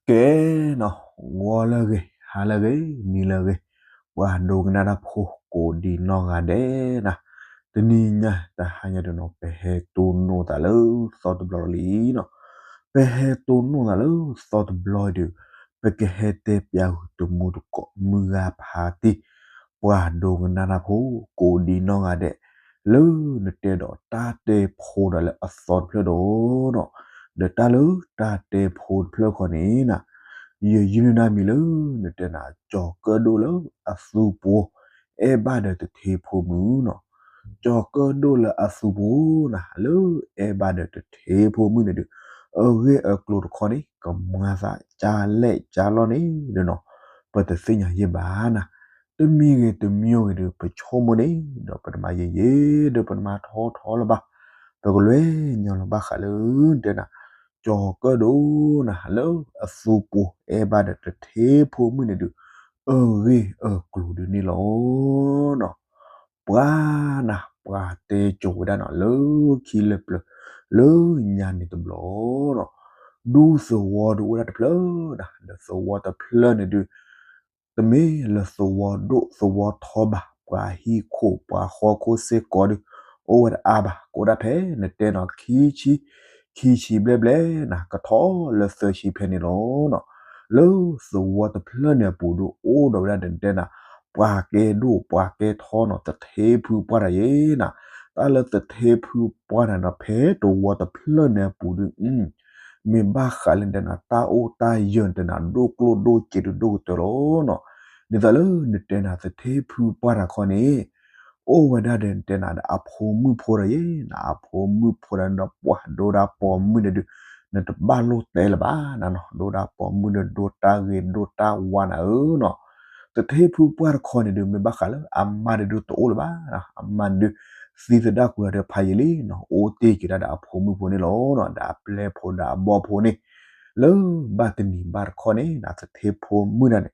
ကဲနီၤ, ဂီၤလၢအဂ့ၤ, ဟါလၢအဂ့ၤ, နံၤလၢအဂ့ၤ, ပှၤဒိကနၣ်တၢ်ဖိကိးဒံးနီၢ်ဂၤဒဲးနီၤ, တနံၤညါတဟါညါဒုးနီၤ ပဟဲတိၢ်နီၣ်သးလၢသီတဘျီလံနီၤ, ပဟဲတိၢ်နီၣ်သးလၢသီတဘျီအံၤဒုး ပကဟဲတဲပျးဂုာ်တမူတကိး မုၢ်ဂၤဖးတံၢ် ပှၤဒိကနၣ်တၢ်ဖိကိးဒံးနီၢ်ဂၤဒဲး, လၢနတဲဒီးတၢ်တဲဖိဒီးလၢအသီတဖျၢၣ်ဒီးနီၤ, ဒီးတၢ်လၢတၢ်တဲဖိတဖျၢၣ်ခီန့ၣ်နီၤ, ယယုၢ်န့ၢ်ဒၣ်မံၤလၢနတဲနၤ ကၠီၤကၢၣ်ဒိၣ်လၢအသူပှိၤ အဲၣ်ဘၣ်ဒီးတထ့ဖိမုၣ်နီၤ, ကၠီၤကၢၣ်ဒိၣ်လၢအသူပှိၤနီၤ လၢအဲၣ်ဘၣ်ဒီးတထ့ဖိမုၣ်န့ၣ်ဒုး အဂ့ၢ်အကျိၤတခီန့ၣ် ကမၤသးကၢ်လဲၣ်ကၢ်လီၢ်န့ၣ်ဒုးနီၤ, ပတသ့ၣ်ညါယဲၢ်ဘၣ်နီၤ, တမံၤဂ့ၤတမံၤဂ့ၤဒုး ပဆိကမိၣ်န့ၣ်ဒီး ပတမၤယဲၢ်ယဲၢ်ဒီး ပတမၤထီထီလၢၤဘၣ်, ပကလဲၤညီလီၤဘၣ်ဃးလၢတဲနၤ ကၠီၤကၢၣ်ဒိၣ်နီၤ လၢအသူပှိၤ အဲၣ်ဘၣ်ဒီးတထ့ဖိမုၣ်န့ၣ်ဒုး အဂ့ၢ်အကျိၤဒုးန့ၣ်လီၤနီၤ, ပှၤနၤ ပှၤတဲကိၤဝဲဒၣ်နီၤ လၢခံလၢပျၢၤ လၢညါန့ၣ်တဘျီနီၤ, ဒူသဝီဒုးအိၣ်ဝဲဒၣ်တဖျၢၣ်နၤ, ဒီးသဝီတဖျၢၣ်န့ၣ်ဒုး တမ့ၢ်လၢသဝီဒိၣ်သဝီထီဘၣ်, ပှၤဟံၣ်ခိၣ်ပှၤဃီခိၣ်စ့ၢ်ကီးဒုး အိၣ်ဝဲတအါဘၣ်, ကအိၣ်ဒၣ်ဖဲနတဲနီၤ ခံဆံ, ခံဆံဘျဲၣ်ဘျဲၣ်နၤ ကထီၣ်လၢသၢဆံဖဲန့ၣ်လီၤနီၤ, လၢသဝီတဖျၢၣ်န့ၣ်အပူၤဒုး အိၣ်ဒီးဝဲဒၣ်နတဲနၤ ပှၤကဲဒိၣ်ပှၤကဲထီနီၤ သထ့ဖုပှၢ်တၢ်ယဲနီၤ, တၢ်လၢသထ့ဖုပှၢ်တၢ်နီၤ ဖဲသဝီတဖျၢၣ်န့ၣ်အပူၤဒုး မ့ၢ်ဘၣ်ဃးလၢနတဲနၤ တၢ်အိၣ်တၢ်ယၢၤနတဲနၤ ဒိၣ်ကျိၣ်ဒိၣ်စ့ဒုးဒိၣ်ကတၢၢ်လီၤနီၤ, ဒ်သိးလၢနတဲနၤ သထ့ဖုပှၢ်တၢ်ခီန့ၣ် အိၣ်ဝဲဒၣ်ဒီးနတဲနၤဒီးအဖိမုၣ်ဖိတၢ်ယဲနီၤ, အဖိမုၣ်ဖိတၢ်ဒီးပှၤဒိၣ်ဒၣ်ပိာ်မုၣ်န့ၣ်ဒုး နတဘၣ်လိၣ်တဲလၢၤဘၣ်နၤနီၤ, ဒိၣ်ဒၣ်ပိာ်မုၣ်န့ၣ် ဒိၣ်တၢ်ဂ့ၤဒိၣ်တၢ်ဝါနၤဧၢနီၤ, သထ့ဖုပှၢ်တၢ်ခီန့ၣ်ဒုး မ့ၢ်ဘၣ်ဃးလၢအမါဒုးတအိၣ်လၢၤဘၣ်, အမါဒုး သံသဒၣ်ကွံာ်အီၤဒီးဖးယံာ်လံနီၤ, အိၣ်တ့ၢ်က့ၤဒၣ်ဒီးအဖိမုၣ်ဖိန့ၣ်လီၤနီၤ, ဒီးအပျဲၢ်ဖိဒီးအဘီၣ်ဖိန့ၣ်, လၢဘၣ်တနံၤဘၣ်တခီန့ၣ် သထ့ဖိမုၣ်တၢ်န့ၣ်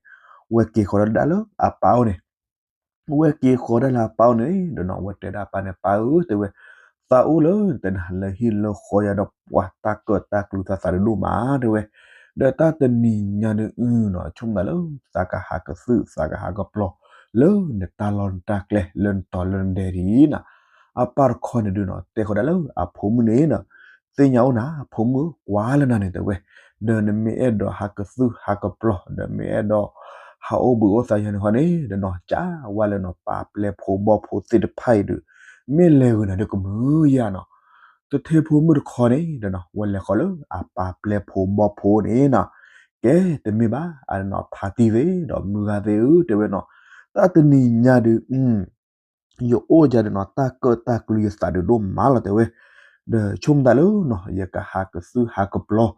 ဝဲက့ၤဃီၤဒီးဒၣ်လၢအပၢ်အိၣ်န့ၣ် ဝဲက့ၤဃီၤဒၣ်လၢအပၢ်အိၣ်န့ၣ်ဒီးနီၤ, ဝဲတဲဒၣ်အပၢ်န့ၣ် ပၢ်ဧၢ တဲဝဲ, သးအိၣ်လၢနတဲနၤ လၢဟံၣ်လၢဃီယၤဒီးပှၤတၢ်ကၢၣ်တၢ်ကျူသးသးဒုးဒိၣ်မး တဲဝဲ, ဒီးတၢ်တနံၤညါဒုးအုနီၤ ဆိကမိၣ်လၢ သးကဟးကသုၣ်သးကဟးကပျီၤ လၢနတၢ်လီၢ်နတၢ်ကျဲ လၢနတီၤလၢနဒဲးဒ်နီၤ, အပၢ်တခီန့ၣ်ဒုးနီၤ တဲဃီၤဒၣ်လၢအဖိမုၣ်န့ၣ်နီၤ, သ့ၣ်ညါအိၣ်နၤ ဖိမုၣ်ကွၢ်လၢနၤန့ၣ် တဲဝဲ, ဒီးနမ့ၢ်အဲၣ်ဒိးဟးကသုၣ်ဟးကပျီၤ ဒီးမ့ၢ်အဲၣ်ဒိး ဟးအိၣ်ဘှံးအိၣ်သါယၤန့ၣ်ဃီန့ၣ် ဒီးနီၤကးဝဲလၢနီၤ ပၢ်ပျဲၢ်ဖိဘီၣ်ဖိသ့ၣ်တဖၣ်အံၤဒုး မ့ၢ်လဲၤဂုာ်နၤဒုးကမုာ်ယၤနီၤ, သထ့ဖိမုၣ်တခီန့ၣ်ဒီးနီၤ ဝဲလဲၤဃီၤလၢအပၢ်ပျဲၢ်ဖိဘီၣ်ဖိန့ၣ်နီၤ, ကဲတမ့ၢ်ဘၣ် အနီၤဖးတံၢ်သ့ၣ်ဒီးမုၢ်ဂၤသ့ၣ်ဧၢ တဲဝဲနီၤ, တၢ်တနံၤညါဒုး ယအိၣ်ယၤဒီးနီၤ တၢ်ကၢၣ်တၢ်ကျူယသးဒုးဒိၣ်မးလီၤ တဲဝဲ, ဒီးဆိကမိၣ်တၢ်လၢနီၤ ယကဟးကသုၣ်ဟးကပျီၤ ဒ်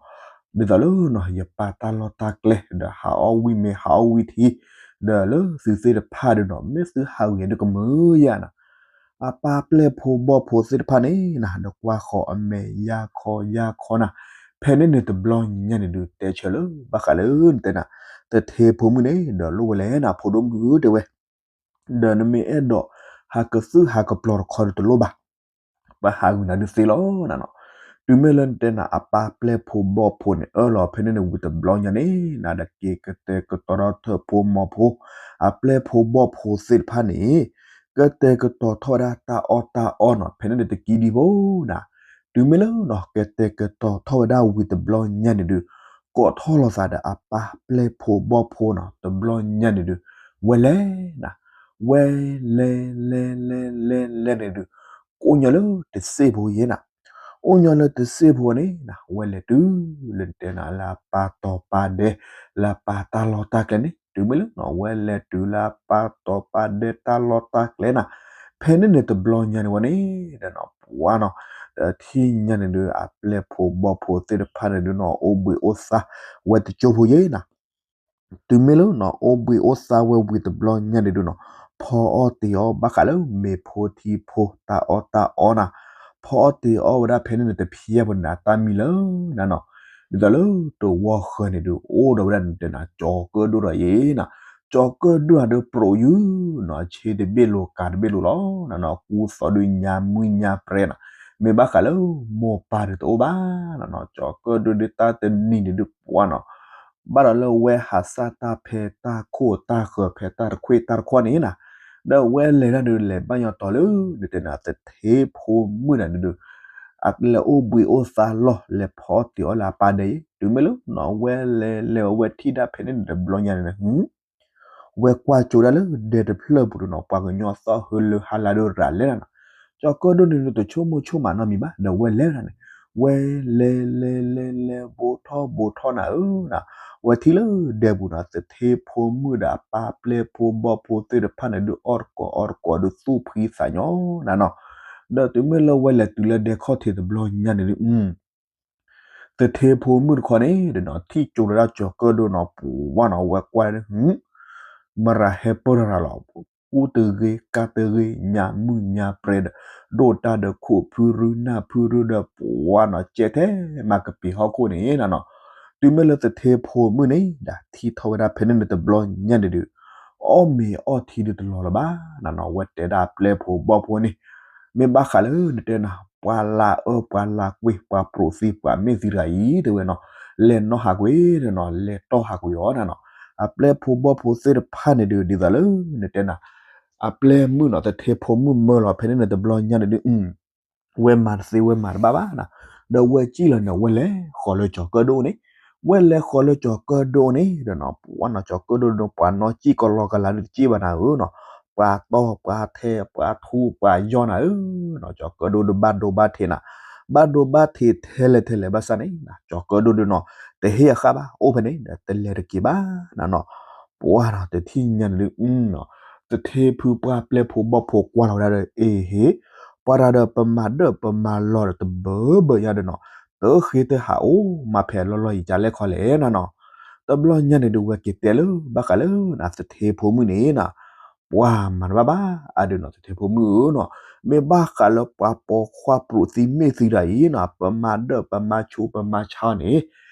သိးလၢနီၤ ယပၢ်တၢ်လီၢ်တၢ်ကျဲ ဒီးဟးအီၣ်ဝံၣ်မ့ၤဟးအီၣ်ဝံၣ်ထံ, ဒီးလၢသုသ့ၣ်တဖၣ်ဒုးနီၤ မ့ၢ်သုဟးဂီၤယၤဒုးကမုာ်ယၤနီၤ, အပၢ်ပျဲၢ်ဖိဘီၣ်ဖိသ့ၣ်တဖၣ်န့ၣ်နီၤ ဒီးကွၢ်ဃီၤအမဲာ်ယါခီယါခီနၤ, ဖဲန့ၣ်န့ၣ်တဘျီညါန့ၣ်ဒုး တဲဆၢလၢဘၣ်ဃးလၢနတဲနၤ သထ့ဖိမုၣ်န့ၣ် ဒီးလိၣ်ဝဲလဲၣ်နၤ ဖိဒိၣ်မုၣ်ဧၢ တဲဝဲ ဒီးနမ့ၢ်အဲၣ်ဒိးဟးကသုၣ်ဟးကပျီၤတခီဒုးတလိၣ်ဘၣ်, ပှၤဟးဂုာ်နၤဒုးသ့လီၤနၤနီၤ, တုၤမ့ၢ်လၢနတဲနၤ အပၢ်ပျဲၢ်ဖိဘီၣ်ဖိန့ၣ် အၢၣ်လီၤဖဲန့ၣ်န့ၣ်ဝံၤတဘျီညါန့ၣ် နၤဒီးက့ၤကတဲာ်ကတီၤထီၣ်ထၢၣ်ဖိမီၤဖိ, အပျဲၢ်ဖိဘီၣ်ဖိသ့ၣ်တဖၣ်န့ၣ် ကတဲာ်ကတီၤထီၣ်ဝဲဒၣ်တၢ်အီၣ်တၢ်အီနီၤ ဖဲန့ၣ်န့ၣ်တကံဒံဖိနၤ, တုၤမ့ၢ်လၢနီၤ ကတဲာ်ကတီၤထီၣ်ဝဲဒၣ်ဝံၤတဘျီညါန့ၣ်ဒုး ကိးထီၣ်လီၤသးဒီးအပၢ်ပျဲၢ်ဖိဘီၣ်ဖိနီၤ တဘျီညါန့ၣ်ဒုး ဝဲလဲၤနၤ, ဝဲလဲၤလဲၤလဲၤလဲၤလဲၤန့ၣ်ဒုး ကအိၣ်ညီလၢတစ့ၢ်ဖိယဲနၤ, အိၣ်ညီလၢတစ့ၢ်ဖိန့ၣ်နၤ ဝဲလဲၤတုၤလၢနတဲနၤလၢအပၢ်တီၤပၢ်ဒဲး လၢအပၢ်တၢ်လီၢ်တၢ်ကျဲန့ၣ် တုၤမ့ၢ်လၢနီၤ ဝဲလဲၤတုၤလၢအပၢ်တီၤပၢ်ဒဲးတၢ်လီၢ်တၢ်ကျဲနၤ, ဖဲန့ၣ်န့ၣ်တဘျီညါန့ၣ်ဝဲန့ၣ်ဒီးနီၤ ပှၤနီၤ ဒီးထံၣ်ညါန့ၣ်ဒုး အပျဲၢ်ဖိဘီၣ်ဖိသ့ၣ်တဖၣ်န့ၣ်ဒုးနီၤ အိၣ်ဘှံးအိၣ်သါဝဲတကၠိဖိယဲနၤ တုၤမ့ၢ်လၢနီၤ အိၣ်ဘှံးအိၣ်သါဝဲဝံၤတဘျီညါန့ၣ်ဒုးနီၤ ဖီအီၣ်တ့ၤအီၣ်ဘၣ်ဃးလၢမ့ၤဖိထံဖိတၢ်အီၣ်တၢ်အီနၤ, ဖီအီၣ်တ့ၤအီၣ်ဝဲဒၣ်ဖဲန့ၣ်န့ၣ် တဖျဲးဖိန့ၣ် အတၢ်မံၤလၢနၤနီၤ, ဒ်သိးလၢတဝီဃၢၤန့ၣ်ဒုး အိၣ်ဒီးဝဲဒၣ်နတဲနၤ ကၠီၤကၢၣ်ဒိၣ်ဒီးယဲနၤ, ကၠီၤကၢၣ်ဒိၣ်ဒုးပြိးယုနီၤ ဆ့တဘ့ၣ်လိၤကၤတဘ့ၣ်လိၤလီၤနၤနီၤ, ကူသိးဒုးညါမုၢ်ညါပြဲးနၤ, မ့ၢ်ဘၣ်ဃးလၢမိၢ်ပၢ်ဒုးတအိၣ်ဘၣ်နၤနီၤ, ကၠီၤကၢၣ်ဒိၣ်ဒုးတၢ်တနံၤန့ၣ်ဒုးပှၤနီၤ ဘၣ်ဒီးလၢဝဲဟးစၢ်တၢ်ဖဲတၢ်ခိၣ်တၢ်ဃၢၤ ဖဲတၢ်တခွ့ၣ်တၢ်တခွီၣ်န့ၣ်နၤ, ဒီးဝဲလဲၤဒၣ်ဒုး လဲၤဘၣ်ညီတီၤလၢ ဒုးတဲနၤ သထ့ဖိမုၣ်နၤဒုး လဲၤအိၣ်ဘှံးအိၣ်သါလီၢ် လဲၤဖီတ့ၢ်အီၣ်လၢအပၢ်ဒဲအံၤ, တုၤမ့ၢ်လၢနီၤ ဝဲလဲၤလဲၤဝဲထံၣ်ဒၣ်ဖဲန့ၣ်န့ၣ်တဘျီညါန့ၣ် ဝဲကွၢ်ကၠိဒၣ်လၢဒဲတဖျၢၣ်ပူၤဒီးနီၤ ပှၤကညီသီၣ်ဟၢလၢဟါလၢဒိၣ်ရၤလဲၣ်နၤနီၤ, ကၠီၤကၢၣ်ဒိၣ်န့ၣ် တဆိကမိၣ်ဆိကမးနီတမံၤဘၣ် ဒီးဝဲလဲၤဝဲဒၣ်န့ၣ်, ဝဲလဲၤလဲၤလဲၤလဲၤ ဘိၣ်ထီၣ်ဘိၣ်ထီၣ်နၤဧၢ, ဝဲထံၣ်လၢဒဲပူၤနီၤ သထ့ဖိမုၣ်ဒီးအပၢ်ပျဲၢ်ဖိဘီၣ်ဖိသ့ၣ်တဖၣ်န့ၣ်ဒုး အီၣ်တကိးအီတကိးဒုး သူၣ်ဖှံသးညီနၤနီၤ, ဒီးတုၤမ့ၢ်လၢဝဲလဲၤတုၤလၢဒဲခီၣ်ထံးတဘျီညါန့ၣ်ဒုး သထ့ဖိမုၣ်တခီန့ၣ်ဒီးနီၤ ထံၣ်ကၠိလီၤဒၣ်ကၠီၤကၢၣ်ဒိၣ်နီၤ ပှၤနီၤ ဝဲကွၢ် မရၤဟဲပၢၢ်ထီၣ်ရၤလီၤ, ကူတဂ့ၤ ကးတဂ့ၤ ညါမုၢ်ညါပြဲၤဒီး ဒိၣ်တၢ်ဒီးခိၣ်ဖုရူနၢ်ဖုရူဒီး ပှၤနီၤ ကဲထဲမၤကပံာ်ဟီၣ်ခိၣ်န့ၣ်နၤနီၤ, တုၤမ့ၢ်လၢသထ့ဖိမုၣ်န့ၣ်ဒီး ထံၣ်ထီၣ်ဝဲဒၣ်ဖဲန့ၣ်န့ၣ်တဘျီညါန့ၣ်ဒုး အီၣ်မ့ၤအီၣ်ထံဒုးတလီၤလၢၤဘၣ်နၤနီၤ, ဝဲတဲဒၣ်ပျဲၢ်ဖိဘီၣ်ဖိန့ၣ် မ့ၢ်ဘၣ်ဃးလၢနတဲနၤ ပှၤလၢအၢပှၤလၢကွံ ပှၤပြိးသံပှၤမ့ၢ်သံတဂၤအံၤ တဲဝဲနီၤ, လဲၤနီၣ်ဟးကွံာ်ဒီးနီၤ လဲၤတီၢ်ဟးကွံာ်အီၤနၤနီၤ, အပျဲၢ်ဖိဘီၣ်ဖိသ့ၣ်တဖၣ်န့ၣ်ဒုး ဒ်သိးလၢနတဲနၤ အပျဲၢ်မုၣ်နီၤ သထ့ဖိမုၣ်မၢလီၤဖဲန့ၣ်န့ၣ်တဘျီညါန့ၣ်ဒုး ဝဲမၤတသ့ဝဲမၤတဘၣ်ဘၣ်နၤ, ဒီးဝဲစံၣ်လီၤန့ၣ် ဝဲလဲၤဃီၤလၢကၠီၤကၢၣ်ဒိၣ်န့ၣ်, ဝဲလဲၤဃီၤလၢကၠီၤကၢၣ်ဒိၣ်န့ၣ်ဒီးနီၤ ပှၤနီၤ ကၠီၤကၢၣ်ဒိၣ်ဒီး ပှၤနီၣ်စံၣ်ကလီကလၤဒုးတစံၣ်ဘၣ်နၤဧၢနီၤ, ပှၤတီၢ်ပှၤထဲပှၤထူပှၤယီၢ်နၤဧၢနီၤ, ကၠီၤကၢၣ်ဒိၣ်ဒီးဘၣ်ဒိဘၣ်ထံးနၤ, ဘၣ်ဒိဘၣ်ထံးထဲလဲၣ်ထဲလဲၣ်ဘၣ်ဆၣ်န့ၣ် ကၠီၤကၢၣ်ဒိၣ်ဒီးနီၤ တဟ့ၣ်အဃၣ်ဘၣ် အိၣ်ဖဲန့ၣ်ဒီးတလဲၤတက့ၤဘၣ်နၤနီၤ, ပှၤနီၤ တထံၣ်ညါန့ၣ်ဒုး သထ့ဖုပှၢ်ပျဲၢ်ဖိဘီၣ်ဖိကွၢ်လီၤဝဲဒၣ်ဒီး အ့ဟ့, ပှၤတဂၤဒီးပမၤဒၢၣ်ပမၤလီၤဒီးတဘၢဘၢညါဒီးနီၤ, တဃ့တဟးအိၣ်မၤဖဲအလီၢ်လီၢ်ယံာ်ကလဲၣ်ခီလဲၣ်နၤနီၤ, တဘျီညါန့ၣ်ဒုး ဝဲက့ၤတဲလၢ ဘၣ်ဃးလၢနၤ သထ့ဖိမုၣ်န့ၣ်နၤ, ပှၤမၤတဘၣ်ဘၣ် အဒုးနီၤ သထ့ဖိမုၣ်ဧၢနီၤ, မ့ၢ်ဘၣ်ဃးလၢပှၤပိာ်ခွါပြိးသံမ့ၢ်သံတဂၤအံၤနီၤ ပမၤဒၢၣ်ပမၤဆိပမၤဆါန့ၣ်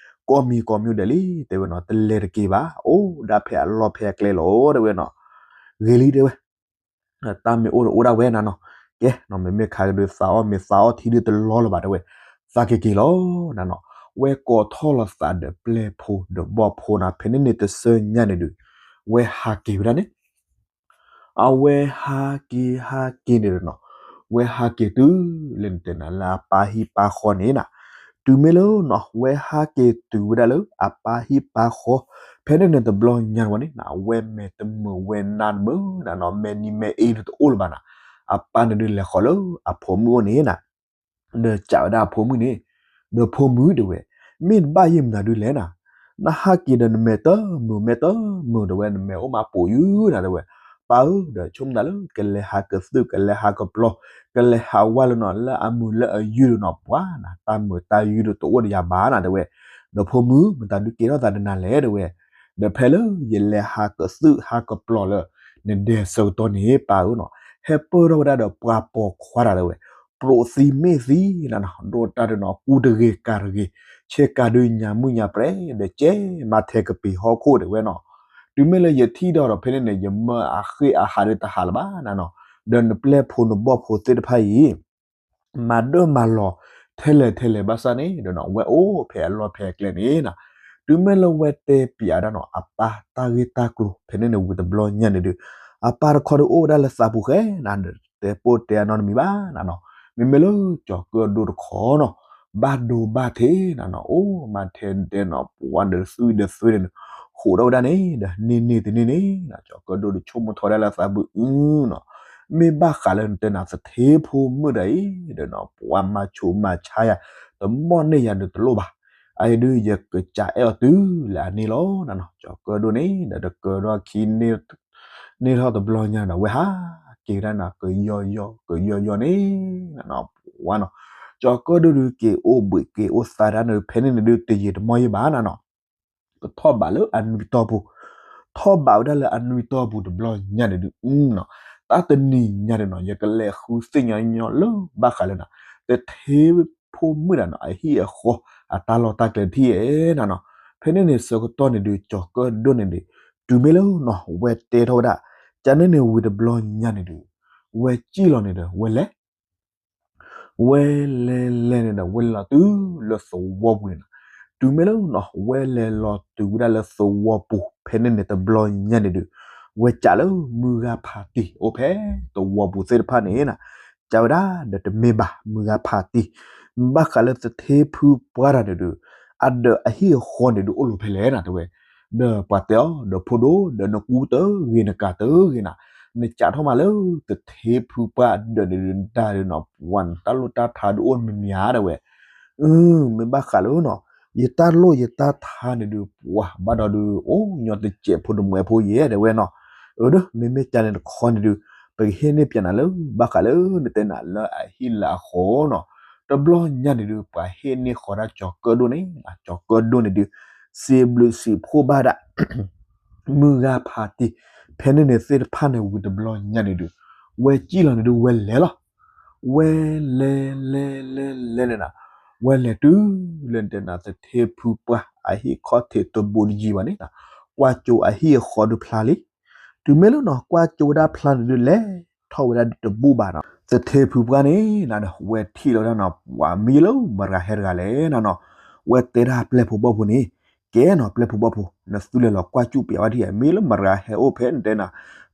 ကိးမံၤကိးမံၤဒဲးလံ တဲဝဲနီၤ, တလဲၤတက့ၤဘၣ် အိၣ်ဒၣ်ဖဲအလီၢ်ဖဲအကျဲလီၤ တဲဝဲနီၤ, ဂ့ၤလံတဲဝဲ တၢ်မ့ၢ်အိၣ်ဒီးအိၣ်ဒၣ်ဝဲနၤနီၤ, ကဲနီၤ မ့မ့ၢ်ခါကဒုးသးအီၣ်မ့ၤသးအီၣ်ထံဒုးတလီၤလၢၤဘၣ်တဲဝဲ, သးက့ၤက့ၤလီၤနၤနီၤ, ဝဲကိးထီၣ်လီၤသးဒီးပျဲၢ်ဖိဒီးဘီၣ်ဖိနၤ ဖဲန့ၣ်န့ၣ်တဆၢညါန့ၣ်ဒုး, ဝဲဟးက့ၤဝဲဒၣ်န့ၣ် အဝဲဟးက့ၤဟးက့ၤန့ၣ်ဒီးနီၤ, ဝဲဟးက့ၤတုၤလၢနတဲနၤလၢအပၢ်ဟံၣ်ပၢ်ဃီန့ၣ်နၤ, တုၤမ့ၢ်လၢနီၤ ဝဲဟးက့ၤတုၤဝဲဒၣ်လၢအပၢ်ဟံၣ်ပၢ်ဃီ, ဖဲန့ၣ်န့ၣ်တဘျီညါဝဲန့ၣ်နၤ အဝဲမဲာ်တမုာ်ဝဲနါတမုာ်နၤနီၤ, မဲာ်နံၤမဲာ်အ့ဒုးတအိၣ်လၢၤဘၣ်နၤ, အပၢ်န့ၣ်ဒုးလဲၤဃီၤလၢအဖိမုၣ်အိၣ်န့ၣ်နၤ ဒီးစံးဝဲဒၣ်အဖိမုၣ်န့ၣ်, ဒီးဖိမုၣ်တဲဝဲ, မ့ၢ်တဘၣ်ယဲၢ်မနုၤဒုးလဲၣ်နၤ, နဟးက့ၤဒီးနမဲာ်တမုာ်မဲာ်တမုာ်တဲဝဲ နမဲာ်အိၣ်မးပိာ်ယုၢ်နၤတဲဝဲ, ပၢ်ဧၢ ဒီးဆိကမိၣ်သးလၢ ကလဲၤဟးကသုၣ် ကလဲၤဟးကပျီၤ ကလဲၤဟးဝဲလၢနီၤလၢအမုာ်လၢအယုၢ်ဒီးနီၤ ပှၤနၤ တၢ်မုာ်တၢ်ယုၢ်ဒီးတအိၣ်ဒီးယၤဘၣ်နၤတဲဝဲ, ဒီးဖိမုၣ် မတၤဒုးကဲထီၣ်သးဒီးနၤလဲၣ်တဲဝဲ, ဒီးဖဲလၢယလဲၤဟးကသုၣ်ဟးကပျီၤလၢ နဒဲဆၢကတီၢ်န့ၣ် ပၢ်ဧၢနီၤ, ဟဲပၢၢ်ထီၣ်ဝဲဒၣ်ဒီးပှၤပိာ်ခွါတဂၤတဲဝဲ, ပြိးသံမ့ၢ်သံနၤနီၤ ဒိၣ်တၢ်ဒီးနီၤ ကူတဂ့ၤကၤတဂ့ၤ, ဆ့ကၤဒုးညါမုၢ်ညါပြဲၤ ဒီးကဲမၤထဲကပ့ၤဟီၣ်ခိၣ်တဲဝဲနီၤ, တုၤမ့ၢ်လၢယထံၣ်ဒီးဒီးဖဲန့ၣ်န့ၣ် ယမၢအဃ့ၢ်အဟးဒုးတဟးလၢၤဘၣ်နၤနီၤ, ဒီးနပျဲၢ်ဖိနဘီၣ်ဖိသ့ၣ်တဖၣ်အံၤ မၤဒၢၣ်မၤလီၤ ထဲလဲၣ်ထဲလဲၣ်ဘၣ်ဆၣ်န့ၣ်ဒီးနီၤ ဝဲအိၣ်ဖဲအလီၢ်ဖဲအကျဲန့ၣ်နၤ, တုၤမ့ၢ်လၢဝဲတဲပျးဒၣ်နီၤ အပၢ်တၢ်ဂ့ၢ်တၢ်ကျိၤ ဖဲန့ၣ်န့ၣ်ဝံၤတဘျီညါန့ၣ်ဒုး, အပၢ်တခီဒုးအိၣ်ဝဲဒၣ်လၢသးပူၤဃဲနၤ ဒီးတဲပိၢ်တဲအနီတမံၤဘၣ်နၤနီၤ, မ့မ့ၢ်လၢကၠီၤကၢၣ်ဒိၣ်တခီနီၤ ဘၣ်ဒိဘၣ်ထံးနၤနီၤ အိၣ်မၤထဲဒဲးနီၤ ပှၤဒီးသွံၣ်ဒီးသွဲန့ၣ် ဃိးထီၣ်ဝဲဒၣ်န့ၣ်ဒီး န့ၢ်န့ၢ်တန့ၢ်န့ၣ် ကၠီၤကၢၣ်ဒိၣ်ဒီးဆိကမိၣ်ထီၣ်ဝဲဒၣ်လၢသးပူၤအုနီၤ, မ့ၢ်ဘၣ်ဃးလၢနတဲနၤသထ့ဖိမုၣ်တဂၤအံၤဒီးနီၤ ပှၤမၤဆိမၤဆါယၤ တမီၣ်န့ၢ်ယၤဒီးတလိၣ်ဘၣ်, အအံၤဒုးယကစးအဲၣ်အီၤတုၤလၢအန့ၢ်လီၤနၤနီၤ, ကၠီၤကၢၣ်ဒိၣ်န့ၣ်ဒီးတကၢၤထီၣ်ခံ န့ၢ်ထီၣ်တဘျီညါဒီး ဝဲဟးက့ၤဒၣ်နၤ ကယီယီ ကယီယီန့ၣ်နၤနီၤ ပှၤနီၤ, ကၠီၤကၢၣ်ဒိၣ်ဒုးက့ၤအိၣ်ဘှံးက့ၤအိၣ်သါဒၣ်န့ၣ် ဖဲန့ၣ်န့ၣ်ဒုးတယံာ်တမီၢ်ယံာ်ဘၣ်နၤနီၤ ကထီၣ်ဘးလၢအနွံတီၢ်ပူၤ, ထီၣ်ဘးဝဲဒၣ်လၢအနွံတီၢ်ပူၤတဘျီညါန့ၣ်ဒုးနီၤ, တၢ်တနံၤညါန့ၣ်နီၤ ယကလဲၤဃုသ့ၣ်ညီညီလၢဘၣ်ဃးလၢနၤ သထ့ဖိမုၣ်နၤနီၤ အဟံၣ်အဃီ အတၢ်လီၢ်တၢ်ကျဲတထံၣ်ဧဲနၤနီၤ, ဖဲန့ၣ်န့ၣ်ဆၢကတီၢ်န့ၣ်ဒုး ကၠီၤကၢၣ်ဒိၣ်န့ၣ်ဒုး တုၤမ့ၢ်လၢနီၤ ဝဲတဲထီၣ်ဝဲဒၣ် ကန့ၣ်န့ၣ်ဝံၤတဘျီညါန့ၣ်ဒုး ဝဲစံၣ်လီၤန့ၣ်ဒီး ဝဲလဲၤ ဝဲလဲၤလဲၤန့ၣ်ဒီး ဝဲလဲၤလီၤတုၤလၢသဝီပူၤန့ၣ်နီၤ, တုၤမ့ၢ်လၢနီၤ ဝဲလဲၤလီၤတုၤဝဲဒၣ်လၢသဝီပူၤ ဖဲန့ၣ်န့ၣ်တဘျီညါန့ၣ်ဒုး ဝဲကးလၢမုၢ်ဂၤဖးတံၢ်အိၣ်ဖဲသဝီပူၤသ့ၣ်တဖၣ်န့ၣ်နီၤ ကးဝဲဒၣ်ဒီးတမ့ၢ်ဘၣ် မုၢ်ဂၤဖးတံၢ် ဘၣ်ဃးလၢသထ့ဖုပှၢ်တၢ်န့ၣ်ဒုး အဒၢးအဟံၣ်အဃီန့ၣ်ဒုးအိၣ်လီၤဖဲလဲၣ်နီၤ တဲဝဲ ဒီးပှၤတဲအီၤ ဒီးဖိဒိၣ် ဒီးနကူတဂ့ၤ နကၤတဂ့ၤနီၤ နကးထီၣ်မးလၢသထ့ဖုပှၢ်အဒၢးန့ၣ်ဒုး နတၢ်ဒုးနီၤ ပှၤနတၢ်လိၣ်တၢ်ထါဒုးအိၣ်မနုၤမနုၤဧါ တဲဝဲ အၢ မ့ၢ်ဘၣ်ဃးလၢနီၤ ယတၢ်လိၣ်ယတၢ်ထါန့ၣ်ဒုး ပှၤဘၣ်ဒီးဒုး အိၣ်ညီတစဲးဖိတမှဲးဖိယဲၢ် တဲဝဲနီၤ အၢ ဒီးမ့မ့ၢ်ကန့ၣ်တခီန့ၣ်ဒုး ပကဟ့ၣ်န့ၢ်ပၠးနၤလၢ ဘၣ်ဃးလၢနတဲနၤလၢအဟံၣ်လၢအဃီနီၤ တဘျီညါန့ၣ်ဒုး ပှၤဟ့ၣ်န့ၢ်ဃီၤဒၣ်ကၠီၤကၢၣ်ဒိၣ်န့ၣ် ကၠီၤကၢၣ်ဒိၣ်န့ၣ်ဒုး စံးဘျုးစံးဖှိၣ်ဘၣ်ဒၣ် မုၢ်ဂၤဖးတံၢ် ဖဲန့ၣ်န့ၣ်သ့ၣ်တဖၣ်န့ၣ်ဝံၤတဘျီညါန့ၣ်ဒုး ဝဲကံၣ်လီၤန့ၣ်ဒုး ဝဲလဲၤလီၤ ဝဲလဲၤလဲၤလဲၤလဲၤန့ၣ်နီၤ ဝဲလဲၤတုၤလၢနတဲနၤ သထ့ဖုပှၢ်အဟံၣ်ခီၣ်ထံးတဘူးတယံၤဘၣ်န့ၣ်နီၤ ကွၢ်ကၠိအဟံၣ်အဃီဒုးဖျါလံ တုၤမ့ၢ်လၢနီၤ ကွၢ်ကၠိဝဲဒၣ်ဖျါန့ၣ်ဒုး လဲၤထီၣ်ဝဲဒၣ်ဒုးတဘူးဘၣ်နီၤ သထ့ဖုပှၢ်န့ၣ်နီၤ ဝဲထံၣ်လီၤဝဲဒၣ်နီၤ ပှၤမ့ၢ်လၢမတၤတဂၤဟဲတဂၤလဲၣ်နီၤနီၤ ဝဲတဲဒၣ်ပျဲၢ်ဖိဘီၣ်ဖိန့ၣ် ကဲနီၤ ပျဲၢ်ဖိဘီၣ်ဖိ နသုလဲၤလီၤကွၢ်ကၠူၣ်ပၠးဝဲဒၣ် မ့ၢ်လၢမတၤတဂၤဟဲအိၣ်ဖဲနတဲနၤ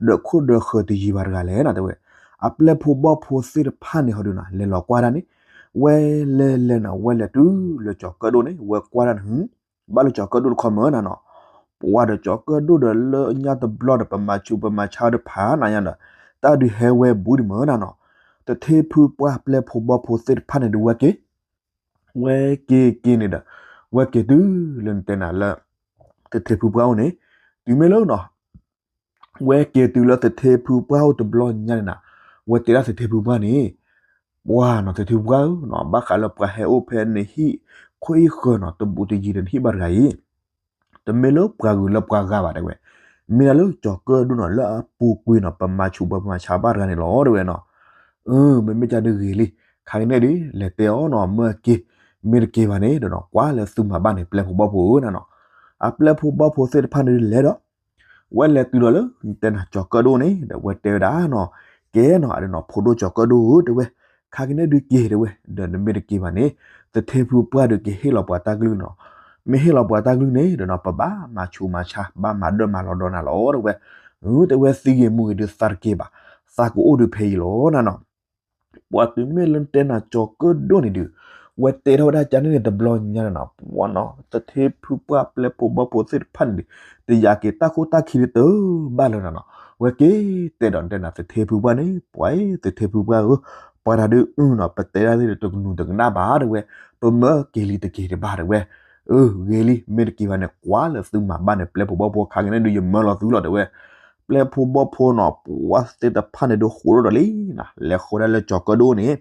ဒီးခိၣ်ဒီးဃၢၤတယံၤဘၣ်တဂၤလဲၣ်နီၤ တဲဝဲ အပျဲၢ်ဖိဘီၣ်ဖိသ့ၣ်တဖၣ်န့ၣ်ဟီဒုးနီၤ လဲၤလီၤကွၢ်ဒၣ်န့ၣ် ဝဲလဲၤလဲၤနီၤ ဝဲလဲၤတုၤလၢကၠီၤကၢၣ်ဒိၣ်န့ၣ် ဝဲကွၢ်ဒၣ်န့ၣ် ဘၣ်လၢကၠီၤကၢၣ်ဒိၣ်တခီမၢ်နီၤနီၤ ပှၤဒီးကၠီၤကၢၣ်ဒိၣ်ဒီးလၢညါတဘျီဒီး ပမၤဆူးပမၤဆါတဖၣ်နၤညါဒီး တၢ်ဒုးဟဲဝဲဘူးဒံးမၢ်နီၤနီၤ သထ့ဖုပှၢ်ပျဲၢ်ဖိဘီၣ်ဖိသ့ၣ်တဖၣ်န့ၣ်ဒုးဝဲက့ၤ ဝဲက့ၤက့ၤန့ၣ်ဒီး ဝဲက့ၤတုၤလၢနတဲနၤလၢ သထ့ဖုပှၢ်အိၣ်န့ၣ် တုၤမ့ၢ်လၢနီၤ ဝဲက့ၤတုၤလၢသထ့ဖုပှၢ်အိၣ်တဘျီညါန့ၣ်နီၤ ဝဲတဲဒၣ်သထ့ဖုပှၢ်န့ၣ် ပှၤနီၤ သထ့ဖုပှၢ်ဧၢနီၤ ဘၣ်ဃးလၢပှၤဟဲအိၣ်ဖဲနဟံၣ်ခိၣ်ဟံၣ်ဃၢၤနီၤ တဘူးတယံၤဒီးနဟံၣ်ဘၣ်တဂၤအံၤ တမ့ၢ်လၢပှၤဂုၤလၢပှၤဂၤဘၣ်တဲဝဲ မ့ၢ်ဒၣ်လၢကၠီၤကၢၣ်ဒိၣ်နီၤ လၢအပူၤကွံာ်နီၤ ပမၤဆူးပမၤဆါဘၣ်တဂၤန့ၣ်လီၤတဲဝဲနီၤ အၢ မ့မ့ၢ်ကဒုးဂ့ၤလံ ခါကန့ၣ်ဒုး လဲၤတဲအီၤနီၤ မၢက့ၤ မ့ၢ်တက့ၤဘၣ်န့ၣ်ဒီးနီၤ ကွၢ်လၢသုမၤဘၣ်န့ၣ် ပျဲၢ်ဖိဘီၣ်ဖိဧၢနီၤနီၤ အပျဲၢ်ဖိဘီၣ်ဖိသ့ၣ်တဖၣ်န့ၣ်ဒုးလဲၤဒီး ဝဲလဲၤတုၤဒီးလၢ နတဲနၤကၠီၤကၢၣ်ဒိၣ်န့ၣ် ဒီးဝဲတဲဝဲဒၣ်နီၤ ကဲနီၤ အဒုးနီၤ ဖိဒိၣ်ကၠီၤကၢၣ်ဒိၣ်ဧၢ တဲဝဲ ခါကန့ၣ်ဒုးက့ၤတဲဝဲ ဒီးနမ့ၢ်တက့ၤဘၣ်န့ၣ် သထ့ဖုပှၢ်ဒုးက့ၤဟ့ၣ်လီၤပှၤတၢ်ကလုၢ်နီၤ မ့ၢ်ဟ့ၣ်လီၤပှၤတၢ်ကလုၢ်န့ၣ်ဒီးနီၤ ပဘၣ်မၤဆူးမၤဆါ ဘၣ်မၤဒၢၣ်မၤလီၤဒီးနၤလီၤတဲဝဲ တဲဝဲသံဂ့ၤမူဂ့ၤဒုးသးတက့ၤဘၣ် သးကအိၣ်ဒုးဖဲအံၤလီၤနၤနီၤ ပှၤတုၤမ့ၢ်လၢနတဲနၤကၠီၤကၢၣ်ဒိၣ်န့ၣ်ဒုး ဝဲတဲထီၣ်ဝဲဒၣ်ကန့ၣ်န့ၣ်တဘျီညါန့ၣ်နီၤ ပှၤနီၤ သထ့ဖုပှၢ်ပျဲၢ်ဖိဘီၣ်ဖိသ့ၣ်တဖၣ်န့ၣ်ဒုး တယာ်က့ၤတၢ်ခိၣ်တၢ်ခံဒုးတဘၣ်လၢၤနီၤနီၤ ဝဲက့ၤတဲဒီးနတဲနၤသထ့ဖုပှၢ်န့ၣ် ပှၤအံၤသထ့ဖုပှၢ်ဧၢ ပှၤတၢ်ဒုးအုၣ်နီၤ ပတဲဒၣ်သ့ၣ်တကနူၤတကနၣ်ဘၣ်တဲဝဲ ပမၢက့ၤလံတက့ၤတဘၣ်တဲဝဲ အၢ ဂ့ၤလံ မ့ၢ်တက့ၤဘၣ်န့ၣ် ကွၢ်လၢသုမၤဘၣ်န့ၣ် ပျဲၢ်ဖိဘီၣ်ဖိခါကန့ၣ်ဒုးယမၢလီၤသုလီၤတဲဝဲ ပျဲၢ်ဖိဘီၣ်ဖိနီၤ ပှၤသ့ၣ်တဖၣ်န့ၣ်ဒုးဃိးထီၣ်ဒီးလံနီၤ လဲၤဃီၤဒၣ်လၢကၠီၤကၢၣ်ဒိၣ်န့ၣ်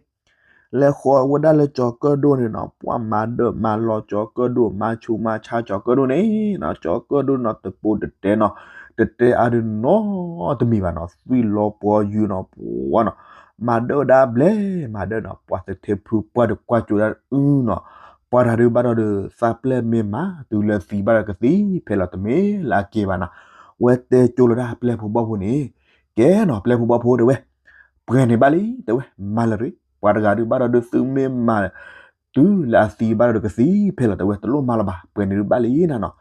လဲၤဃီၤဝဲဒၣ်လၢကၠီၤကၢၣ်ဒိၣ်န့ၣ်နီၤ ပှၤမၤဒၢၣ်မၤလီၤကၠီၤကၢၣ်ဒိၣ် မၤဆူးမၤဆါကၠီၤကၢၣ်ဒိၣ်န့ၣ်နီၤ ကၠီၤကၢၣ်ဒိၣ်နီၤ တပိၤတတဲနီၤ တတဲအါဒုးနီတမံၤဘၣ်နီၤ သွံၣ်လီၤပှီၤယုာ်နီၤ ပှၤနီၤ မၤဒၢၣ်ဝဲဒၣ်ဘျဲၣ် မၤဒၢၣ်နီၤ ပှၤသထ့ဖုပှၢ်ဒုးကွၢ်ကၠိဒၣ်အုၣ်နီၤ ပှၤတၢ်ဒုးဘၣ်ဒီးဒုး သးပျဲၢ်မ့ၢ်မၤ တုၤလၢသံဘၣ်ဒီးကသံဖဲလီၤ တမ့ၢ်လၢအက့ၤဘၣ်နီၤ ဝဲတဲကၠိလီၤဒၣ်ပျဲၢ်ဖိဘီၣ်ဖိန့ၣ် ကဲနီၤ ပျဲၢ်ဖိဘီၣ်ဖိတဲဝဲ ပှဲၤန့ၣ်ဘၣ်လံ တဲဝဲ မၤလၢာ်ရံ ပှၤတဂၤဒုးဘၣ်ဒီးဒုးသုမ့ၢ်မၤ တုၤလၢအသံဘၣ်ဒီးကသံဖဲလီၤ တဲဝဲ တလိၣ်မၤလၢၤဘၣ် ပှဲၤန့ၣ်ဒုးဘၣ်လံနၤနီၤ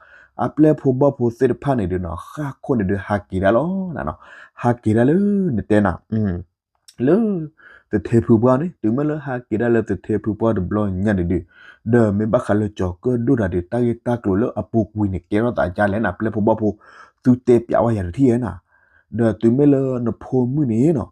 အပျဲၢ်ဖိဘီၣ်ဖိသ့ၣ်တဖၣ်န့ၣ်ဒုးနီၤ ဃၣ်ခိၣ်န့ၣ်ဒုးဟးက့ၤဒၣ်လီၤနၤနီၤ ဟးက့ၤဒၣ်လၢနတဲနၤ လၢ သထ့ဖုပှၢ်န့ၣ် တုၤမ့ၢ်လၢဟးက့ၤဒၣ်လၢသထ့ဖုပှၢ်တဘျီညါန့ၣ်ဒုး ဒီးမ့ၢ်ဘၣ်ဃးလၢကၠီၤကၢၣ်ဒိၣ်တၢ်ဒုး တၢ်ဂ့ၢ်တၢ်ကျိၤလၢအပူၤကွံာ်န့ၣ် ကဲထီၣ်သးဒ်လဲၣ်နၤ ပျဲၢ်ဖိဘီၣ်ဖိ သုတဲပၠးဝဲယၤတထံၣ်ဧါနၤ ဒီးတုၤမ့ၢ်လၢနဖိမုၣ်န့ၣ်နီၤ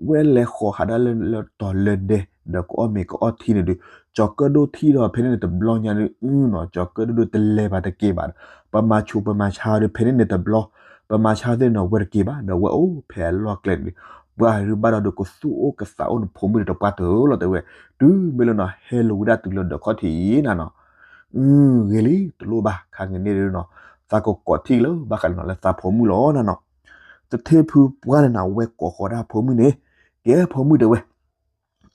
ဝဲလဲၤဃီၤဟးဒၣ်လၢလၢတီၤလၢဒဲ ဒီးကအီၣ်မ့ၤကအီထံန့ၣ်ဒုး ကၠီၤကၢၣ်ဒိၣ်ထံၣ်ဒီးဖဲန့ၣ်န့ၣ်တဘျီညါဒုး အုၣ်နီၤ ကၠီၤကၢၣ်ဒိၣ်ဒုးတလဲၤဘၣ်တက့ၤဘၣ်ဒီး ပမၤဆူးပမၤဆါဒုးဖဲန့ၣ်န့ၣ်တဘျီ ပမၤဆါသ့ၣ်နီၤဝဲတက့ၤဘၣ် ဒီးဝဲအိၣ်ဖဲအလီၢ်ကျဲန့ၣ်ဒုး ပှၤဒုးဘၣ်ဒီးဒုးကသူၣ်အိၣ်ကသးအိၣ်နဖိမုၣ်န့ၣ်တပှၢ်တၢၢ်လီၤတဲဝဲ တုၤမ့ၢ်လၢနီၤ ဟဲလိာ်ဝဲဒၣ်တုၤလၢဒီးခီၣ်ထံးအံၤနၤနီၤ ဂ့ၤလံ တလိၣ်ဘၣ် ခါကန့ၣ်ဒုးနီၤ သးကကိးထံၣ်လၢဘၣ်ဃးန့ၣ်နီၤ လၢသးဖိမုၣ်လီၤနၤနီၤ သထ့ဖုပှၢ်န့ၣ်နီၤ ဝဲကိးဃီၤဒၣ်ဖိမုၣ်န့ၣ် ကဲဖိမုၣ်တဲဝဲ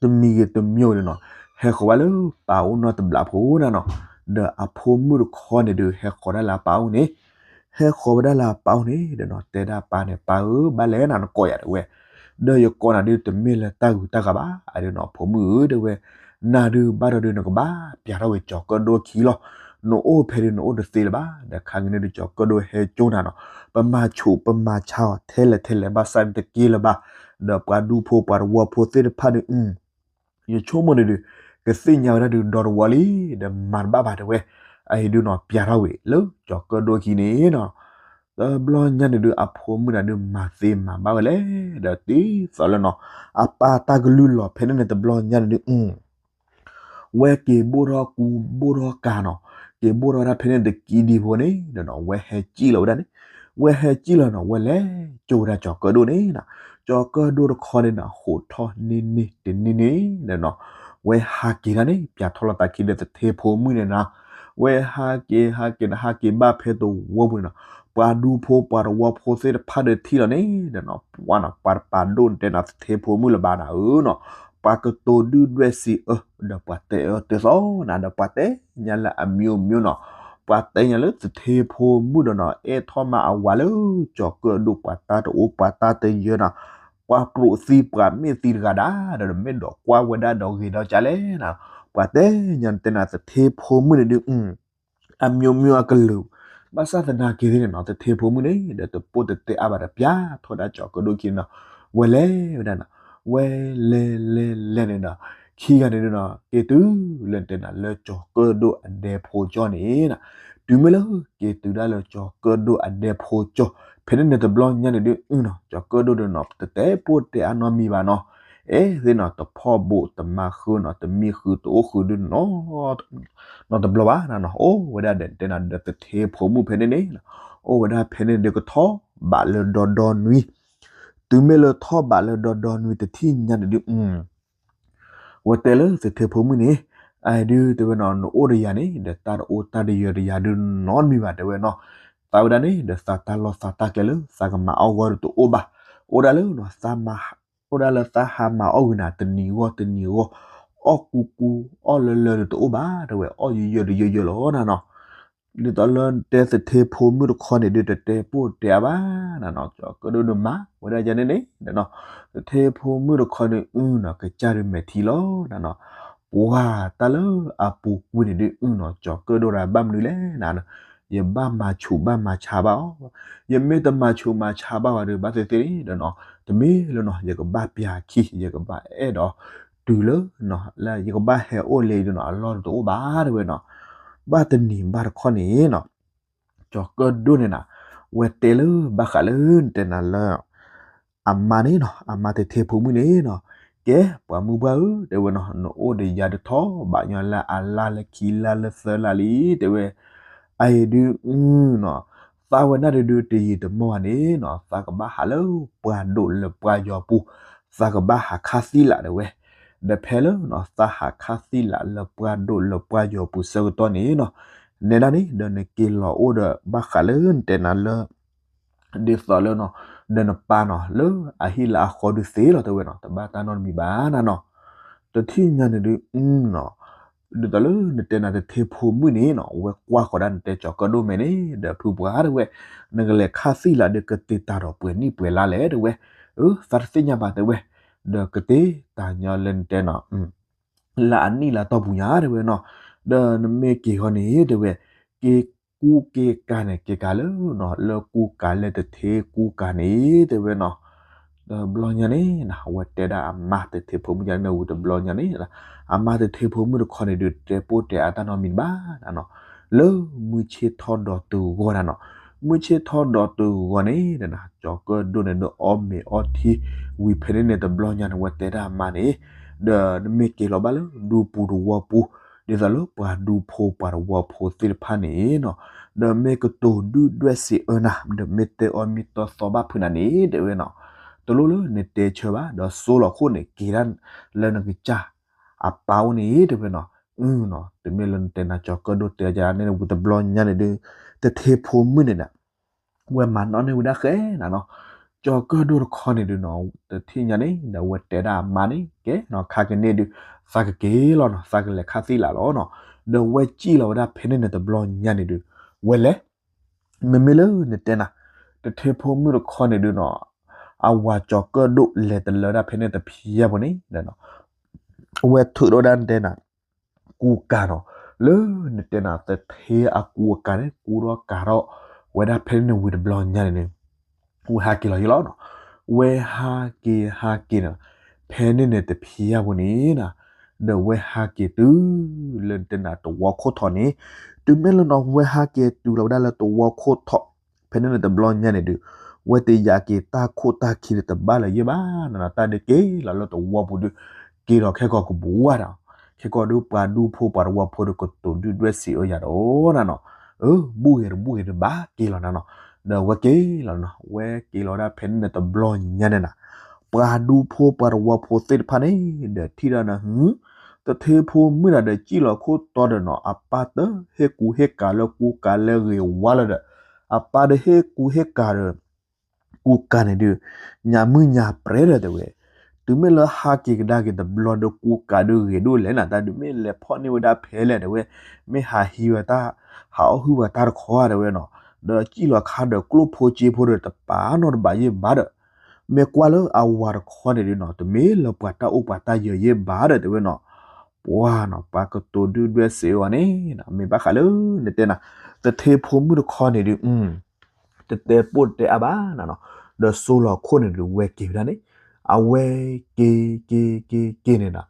တမံၤဂ့ၤတမံၤဂ့ၤန့ၣ်နီၤ ဟဲဃီၤဝဲလၢပၢ်အိၣ်နီတဘျီဖိနၤနီၤ ဒီးအဖိမုၣ်တခီန့ၣ်ဒုး ဟဲဃီၤဒၣ်လၢအပၢ်အိၣ်န့ၣ် ဟဲဃီၤဝဲဒၣ်လၢအပၢ်အိၣ်န့ၣ်ဒီးနီၤ တဲဒၣ်ပၢ်န့ၣ် ပၢ်ဧၢ ဘၣ်လဲၣ်နၤနကိးယၤတဲဝဲ ဒီးယကိးနၤဒုးတမ့ၢ်လၢတၢ်ဂုၤတၢ်ဂၤဘၣ် အဒုးနီၤ ဖိမုၣ်ဧၢတဲဝဲ နၤဒုးဘၣ်ဒီးဒုးနကဘၣ်ပျးထီၣ်ဝဲကၠီၤကၢၣ်ဒိၣ်ခံလီၤ နအိၣ်ဖဲဒုးနအိၣ်တသ့လၢၤဘၣ်, ဒီးခါကန့ၣ်ဒုးကၠီၤကၢၣ်ဒိၣ်ဟဲကၠိနၤနီၤ, ပမၤဆူးပမၤဆါအီၤထဲလဲၣ်ထဲလဲၣ် ဘၣ်ဆၣ်န့ၣ်တက့ၢ်လၢၤဘၣ်, ဒီးပှၤဒူဖိပှၤတဝီဖိသ့ၣ်တဖၣ်ဒုး ယဆိကမိၣ်န့ၣ်ဒုး ကသ့ၣ်ညါဝဲဒၣ်ဒုးဒီတဝီလံ, ဒီးမၤတဘၣ်ဘၣ်တဲဝဲ, အအံၤဒုးနီၤ ပျးထီၣ်ဝံၤလၢကၠီၤကၢၣ်ဒိၣ်ခံန့ၣ်နီၤ, တဘျီညါန့ၣ်ဒုး အဖိမုၣ်နၤဒုးမၤသ့မၤဘၣ်ဝဲလဲၣ်, ဒီးတံၤသီးလၢနီၤ, အပၢ်တၢ်ကလုၢ်လီၤဖဲန့ၣ်န့ၣ်တဘျီညါန့ၣ်ဒုး ဝဲက့ၤဘိၣ်ထီၣ်ကူဘိၣ်ထီၣ်ကၤနီၤ, က့ၤဘိၣ်ထီၣ်ဝဲဒၣ်ဖဲန့ၣ်တကံဒံဖိန့ၣ်ဒီးနီၤ ဝဲဟဲစံၣ်လီၤဝဲဒၣ်န့ၣ်, ဝဲဟဲစံၣ်လီၤနီၤ ဝဲလဲၤကၠိဝဲဒၣ်ကၠီၤကၢၣ်ဒိၣ်န့ၣ်နီၤ, ကၠီၤကၢၣ်ဒိၣ်တခီန့ၣ်နီၤ ဟိးထီၣ်န့ၢ်န့ၢ်တန့ၢ်န့ၣ်ဒီးနီၤ, ဝဲဟးက့ၤဒၣ်န့ၣ် ပျးထီၣ်လီၤသးခံဒီးသထ့ဖိမုၣ်န့ၣ်နီၤ, ဝဲဟးက့ၤဟးက့ၤဒီးဟးက့ၤဘၣ်ဖဲတဝီပူၤန့ၣ်နီၤ, ပှၤဒူဖိပှၤတဝီဖိသ့ၣ်တဖၣ်ဒီးထံၣ်လီၤန့ၣ်ဒီးနီၤ, ပှၤနီၤ ပှၤတပာ်ဒိၣ်တဲနၤသထ့ဖိမုၣ်လၢၤဘၣ်နၤဧၢနီၤ, ပှၤကတိၤဒုၣ်ဒွဲၣ်စံးအၢ ဒီးပှၤတဲအၢတဲသီနၤ ဒီးပှၤတဲညါလၢအမံၤမံၤနီၤ, ပှၤတဲညါလၢသထ့ဖိမုၣ်ဒီးနီၤ အဲၣ်ထီၣ်မးအဝၤလၢကၠီၤကၢၣ်ဒိၣ် ပှၤတၢ်တအိၣ်ပှၤတၢ်တယၢနီၤ, ပှၤပြိးသံပှၤမ့ၢ်သံတဂၤဒၣ်ဒီး မ့ၢ်ဒိးကွၢ်ဝဲဒၣ်ဒီးဂ့ၤဒီးကလဲၣ်နၤ, ပှၤတဲညါတဲနၤသထ့ဖိမုၣ်န့ၣ်ဒုး အမံၤမံၤအကလုာ်, ဘၣ်ဆၣ်သနာ်က့သ့ၣ်န့ၣ်နီၤ သထ့ဖိမုၣ်န့ၣ်ဒီး တပိၢ်တတဲအါဘၣ်ဒီး ပျးထီၣ်ဒၣ်ကၠီၤကၢၣ်ဒိၣ်ခံနီၤ, ဝဲလဲၤဝဲဒၣ်နီၤ, ဝဲလဲၤလဲၤလဲၤန့ၣ်ဒီး ခံဂၤန့ၣ်ဒုးနီၤ က့ၤတုၤလၢတဲနၤ လၢကၠီၤကၢၣ်ဒိၣ်အဒဲဖိကၠီန့ၣ်နီၤ, တုၤမ့ၢ်လၢက့ၤတုၤဒၣ်လၢကၠီၤကၢၣ်ဒိၣ်အဒဲဖိကၠီ ဖဲန့ၣ်န့ၣ်တဘျီညါန့ၣ်ဒုးနီၤ ကၠီၤကၢၣ်ဒိၣ်ဒီးနီၤ တတဲပိၢ်တဲအါနီတမံၤဘၣ်နီၤ, အဲၣ်သ့ၣ်နီၤ တဖီၣ်ဘိးတမၤဃုာ်နီၤ တမံဃုာ်တအိၣ်ဃုာ်ဒုးနီၤ နီတဘျီဘၣ်နၤနီၤ, အိၣ်ဝဲဒၣ်ဒီးတဲနၤဒီးသထ့ဖိမုၣ်ဖဲန့ၣ်န့ၣ်, အိၣ်ဝဲဒၣ်ဖဲန့ၣ်ဒုးကထီၣ်ဘးလၢဒီဒီနွံ, တုၤမ့ၢ်လၢထီၣ်ဘးလၢဒီဒီနွံတထံၣ်ညါန့ၣ်ဒုး ဝဲတဲလၢသထ့ဖိမုၣ်န့ၣ်, အဒုးတဲဝဲနီၤ နအိၣ်ဒီးယၤန့ၣ် ဒီးတၢ်တအိၣ်တၢ်တယၢၤဒီးယၤဒုးနီတမံၤဘၣ်တဲဝဲနီၤ, သးဝဲဒၣ်န့ၣ် ဒီးသးတၢ်လီၢ်သးတၢ်ကျဲလၢသးကမၤအီၣ်ဂီၢ်ဒုးတအိၣ်ဘၣ်, အိၣ်ဒၣ်လၢ အိၣ်ဒၣ်လၢသးဟးမၤအီၣ်ဂ့ၤနၤ တနံၤဂီၢ်တနံၤဂီၢ်, အီၣ်ကူကူ အီၣ်လၢလၢဒုးတအိၣ်ဘၣ်တဲဝဲ အီၣ်ယၢယၢဒုးယၢယၢလီၤနၤနီၤ, ဒ်သိးလၢတဲသထ့ဖိမုၣ်တခီန့ၣ်ဒုး တတဲပိၢ်တဲအါဘၣ်နၤနီၤ, ကၠီၤကၢၣ်ဒိၣ်ဒုးမၤဝဲဒၣ်ယၤန့ၣ်န့ၣ်နီၤ, သထ့ဖိမုၣ်တခီန့ၣ်အုနီၤ ကစၢ်ဒုးမဲာ်ထံလီၤနၤနီၤ, ပှၤတၢ်လၢအပူၤကွံာ်န့ၣ်ဒုးအုနီၤ ကၠီၤကၢၣ်ဒိၣ်ဒၣ်ဘၣ်မနုၤလဲၣ်နၤနီၤ, ယဘၣ်မၤဆူးဘၣ်မၤဆါဘၣ်အီၤ, ယမ့ၢ်တမၤဆူးမၤဆါဘၣ်ဝဲဒုး ဘၣ်သ့ၣ်သ့ၣ်န့ၣ်ဒီးနီၤ, တမ့ၢ်လၢနီၤ ယကဘၣ်ပျၢ်ခံ ယကဘၣ်အဲၣ်ဒိးတုၤလၢ လၢယကဘၣ်ဟဲအိၣ်လဲၤဒုးနီၤ အလီၢ်ဒုးတအိၣ်ဘၣ်တဲဝဲနီၤ, ဘၣ်တနံၤဘၣ်တခီန့ၣ်နီၤ ကၠီၤကၢၣ်ဒိၣ်န့ၣ်နၤ, ဝဲတဲလၢဘၣ်ဃးလၢနတဲနၤလၢ အမါန့ၣ်နီၤ, အမါသထ့ဖိမုၣ်န့ၣ်နီၤ, ကဲ ပှၤမုၢ်ပှၢ်ဧၢ တဲဝဲနီၤ, နအိၣ်ဒီးယၤတထီၣ်ဘးညီလၢအလါလၢခံလါလၢသၢလါလံ တဲဝဲ, အအံၤဒုးနီၤ, သးဝဲဒၣ်ဒုးတယံာ်တမီၢ်ဘၣ်န့ၣ်နီၤ သးကဘၣ်ဟးလၢပှၤဒိၣ်လၢပှၤယီၤပူၤ, သးကဘၣ်ဟးခါသံလးတဲဝဲ, ဒီးဖဲလၢနီၤ သးဟးခါသံလးလၢပှၤဒိၣ်လၢပှၤယီၤပူၤဆၢကတီၢ်န့ၣ်နီၤ, နဲဒၣ်န့ၣ် ဒီးနက့ၤလီၤအိၣ်ဒီးဘၣ်ဃးလၢနတဲနၤလၢ ဒ်သိးလၢနီၤ, ဒီးနပၢ်နီၤ လၢအဟံၣ်လၢအဃီဒုးသ့လီၤတဲဝဲနီၤ, တဘၣ်တၢ်နီတမံၤဘၣ်နၤနီၤ, တထံၣ်ညါန့ၣ်ဒုးနီၤ, ဒ်သိးလၢနတဲနၤသထ့ဖိမုၣ်န့ၣ်နီၤ ဝဲကွၢ်ဃီၤဒၣ်နတဲကၠီၤကၢၣ်ဒိၣ်မဲာ်န့ၣ် ဒီးဖုပှၤတဲဝဲ, နကလဲၤခါသံလးဒီးကတ့ၤတၢ်ဒီးပှဲၤနံၣ်ပှဲၤလါလဲၣ်တဲဝဲ, အၢ သးတသ့ၣ်ညါဘၣ်တဲဝဲ, ဒီးကတ့ၤတၢ်ညီလၢနတဲနီၤ လၢအနံၣ်လၢအတီၢ်ပူၤညါတဲဝဲနီၤ, ဒီးနမ့ၢ်က့ၤဃီန့ၣ်တဲဝဲ, က့ၤကူက့ၤကၤန့ၣ် က့ၤကၤလၢနီၤ လၢကူကၤလဲၤတထ့ကူကၤန့ၣ်တဲဝဲနီၤ, တဘျီညါန့ၣ် အဝဲတဲဒၣ်အမါသထ့ဖိမုၣ်ညါန့ၣ်ဝံၤတဘျီညါန့ၣ်, အမါသထ့ဖိမုၣ်တခီန့ၣ်ဒုး တဲပိၢ်တဲအါတၢ်နီတမံၤဘၣ်နၤနီၤ, လၢမုၢ်ဆ့ၣ်ထီၣ်ဒီးတုၤဂီၢ်နၤနီၤ, မုၢ်ဆ့ၣ်ထီၣ်ဒီးတုၤဂီၢ်န့ၣ် ကၠီၤကၢၣ်ဒိၣ်န့ၣ်ဒုးအီၣ်မ့ၤအီထံဝံၤဖဲန့ၣ်န့ၣ် တဘျီညါန့ၣ် ဝဲတဲဒၣ်အမါန့ၣ်, ဒီးနမ့ၢ်က့ၤလီၤဘၣ်လၢဒူပူၤတဝီပူၤ, ဒ်သိးလၢပှၤဒူဖိပှၤတဝီဖိသ့ၣ်တဖၣ်န့ၣ်နီၤ, ဒီးမ့ၢ်ကတိၤဒုၣ်ဒွဲၣ်စံးအၢနၤ ဒီးမ့ၢ်တဲအီၣ်မ့ၢ်တီသီဘၣ်ဖုးနၤန့ၣ်တဲဝဲနီၤ, တလိၣ်လၢနတဲဆၢဘၣ် ဒီးစိလီၤခိၣ်န့ၣ် က့ၤဒၣ်လၢနကစၢ်အပၢ်အိၣ်န့ၣ်တဲဝဲနီၤ, အုနီၤ တမ့ၢ်လၢနတဲနၤကၠီၤကၢၣ်ဒိၣ်တဲယၤန့ၣ်ဝံၤတဘျီညါန့ၣ်ဒုး, သထ့ဖိမုၣ်န့ၣ်ဒီး ဝဲမၤနီၣ်န့ၢ်ဝဲဒၣ်ဃဲနၤနီၤ, ကၠီၤကၢၣ်ဒိၣ်တခီန့ၣ်ဒုးနီၤ တထံၣ်ညါန့ၣ် ဒီးဝဲတဲဒၣ်အမါန့ၣ် ကဲနီၤ ခါကန့ၣ်ဒုး သးကက့ၤလီၤနီၤ သးကလဲၤခါသံလးလီၤနီၤ, ဒီးဝဲစံၣ်လီၤဝဲဒၣ်ဖဲန့ၣ်န့ၣ်တဘျီညါန့ၣ်ဒုး, ဝဲလဲၤ မ့မ့ၢ်လၢနတဲနၤ, သထ့ဖိမုၣ်တခီန့ၣ်ဒုးနီၤ, အဝၤကၠီၤကၢၣ်ဒိၣ်လဲၤတလၢဒၣ်ဖဲန့ၣ်တဖျၢၣ်ဖိန့ၣ်, အဝဲထုးထီၣ်ဒၣ်နတဲနၤ, ကူကၤနီၤ, လၢနတဲနၤ သထ့အကူအကၤန့ၣ် ကူထီၣ်ကၤထီၣ်ဝဲဒၣ်ဖဲန့ၣ်ဝံၤတဘျီညါန့ၣ်န့ၣ် ဝဲဟးက့ၤလီၤယံလီၤနီၤ. ဝဲဟးက့ၤဟးက့ၤန့ၣ် ဖဲန့ၣ်န့ၣ်တဖံးအါပူၤန့ၣ်နီၤ, ဒီးဝဲဟးက့ၤတုၤလၢနတဲနၤတဝီခိၣ်ထီးန့ၣ်, တုၤမ့ၢ်လၢနီၤ ဝဲဟးက့ၤတုၤလီၤဝဲဒၣ်လၢတဝီခိၣ်ထီး ဖဲန့ၣ်န့ၣ်တဘျီညါန့ၣ်ဒုး ဝဲတယာ်က့ၤတၢ်ခိၣ်တၢ်ခံဒီးတဘၣ်လၢၤယဲၢ်ဘၣ်နီၤနီၤ, တၢ်ဒုးက့ၤလီၤလၢတဝီပူၤဒုး က့ၤလီၤခဲကီၢ်ကဘူးဝါဒီး ခဲကီၢ်ဒုးပှၤဒူဖိပှၤတဝီဖိဒီးကတိၤဒုၣ်ဒွဲၣ်စံးအီၤယၤဒီးနီၤနီၤ, အၢ ဘူၣ်ဂ့ၤတဘူၣ်ဂ့ၤဒုးဘၣ်က့ၤလီၤနီၤနီၤ, ဒီးဝဲက့ၤလီၤနီၤ, ဝဲက့ၤလီၤဝဲဒၣ်ဖဲန့ၣ်န့ၣ်တဘျီညါန့ၣ်နီၤ, ပှၤဒူဖိပှၤတဝီဖိသ့ၣ်တဖၣ်န့ၣ် ဒီးထံၣ်ဒၣ်နၤ သထ့ဖိမုၣ်တဂၤဒီး စံၣ်လီၤခိၣ်တီဒီးနီၤ, အပၢ်တဟ့ၣ်ကူဟ့ၣ်ကၤလၢကူကၤလၢဂ့ၤဝါလၢၤဒီး အပၢ်တဟ့ၣ်ကူဟ့ၣ်ကၤဒီး ကူကၤန့ၣ်ဒုး ညၣ်မုၢ်ညၣ်ပြဲဒီးတဲဝဲ, တုၤမ့ၢ်လၢဟးက့ၤကဒါက့ၤတဘျီဒီး ကူကၤဒုးဂ့ၤဒိၣ်လဲၣ်နီၤ, တၢ်ဒုးမ့ၢ်လဲၤဖီၣ်န့ၢ်ဝဲဒၣ်ဖဲလဲၣ်တဲဝဲ, မ့ၢ်ဟးဟံးဝဲတၢ် ဟးအီၣ်ဟုၣ်ဝဲတၢ်တခီဧါတဲဝဲနီၤ, ဒီးစံၣ်လီၤခါဒီးကျိၣ်ဖိစ့ဖိဒီးတပာ်နီတဘၣ်ယဲၢ်ဘၣ်ဒီး မ့ၢ်ကွၢ်လၢအဝၤတခီန့ၣ်ဒုးနီၤ တမ့ၢ်လၢပှၤတၢ်အိၣ်ပှၤတၢ်ယၢၤယဲၢ်ဘၣ်ဒီးတဲဝဲနီၤ, ပှၤနီၤ ပှၤကတိၤဒုၣ်ဒွဲၣ်စံးအီၤန့ၣ် မ့ၢ်ဘၣ်ဃးလၢနတဲနၤ သထ့ဖိမုၣ်တခီန့ၣ်ဒုး တတဲပိၢ်တတဲအါဘၣ်နီၤနီၤ, ဒီးစိလီၤခိၣ်န့ၣ်ဒုး ဝဲက့ၤဝဲဒၣ်န့ၣ်, အဝဲက့ၤက့ၤက့ၤက့ၤန့ၣ်နီၤ,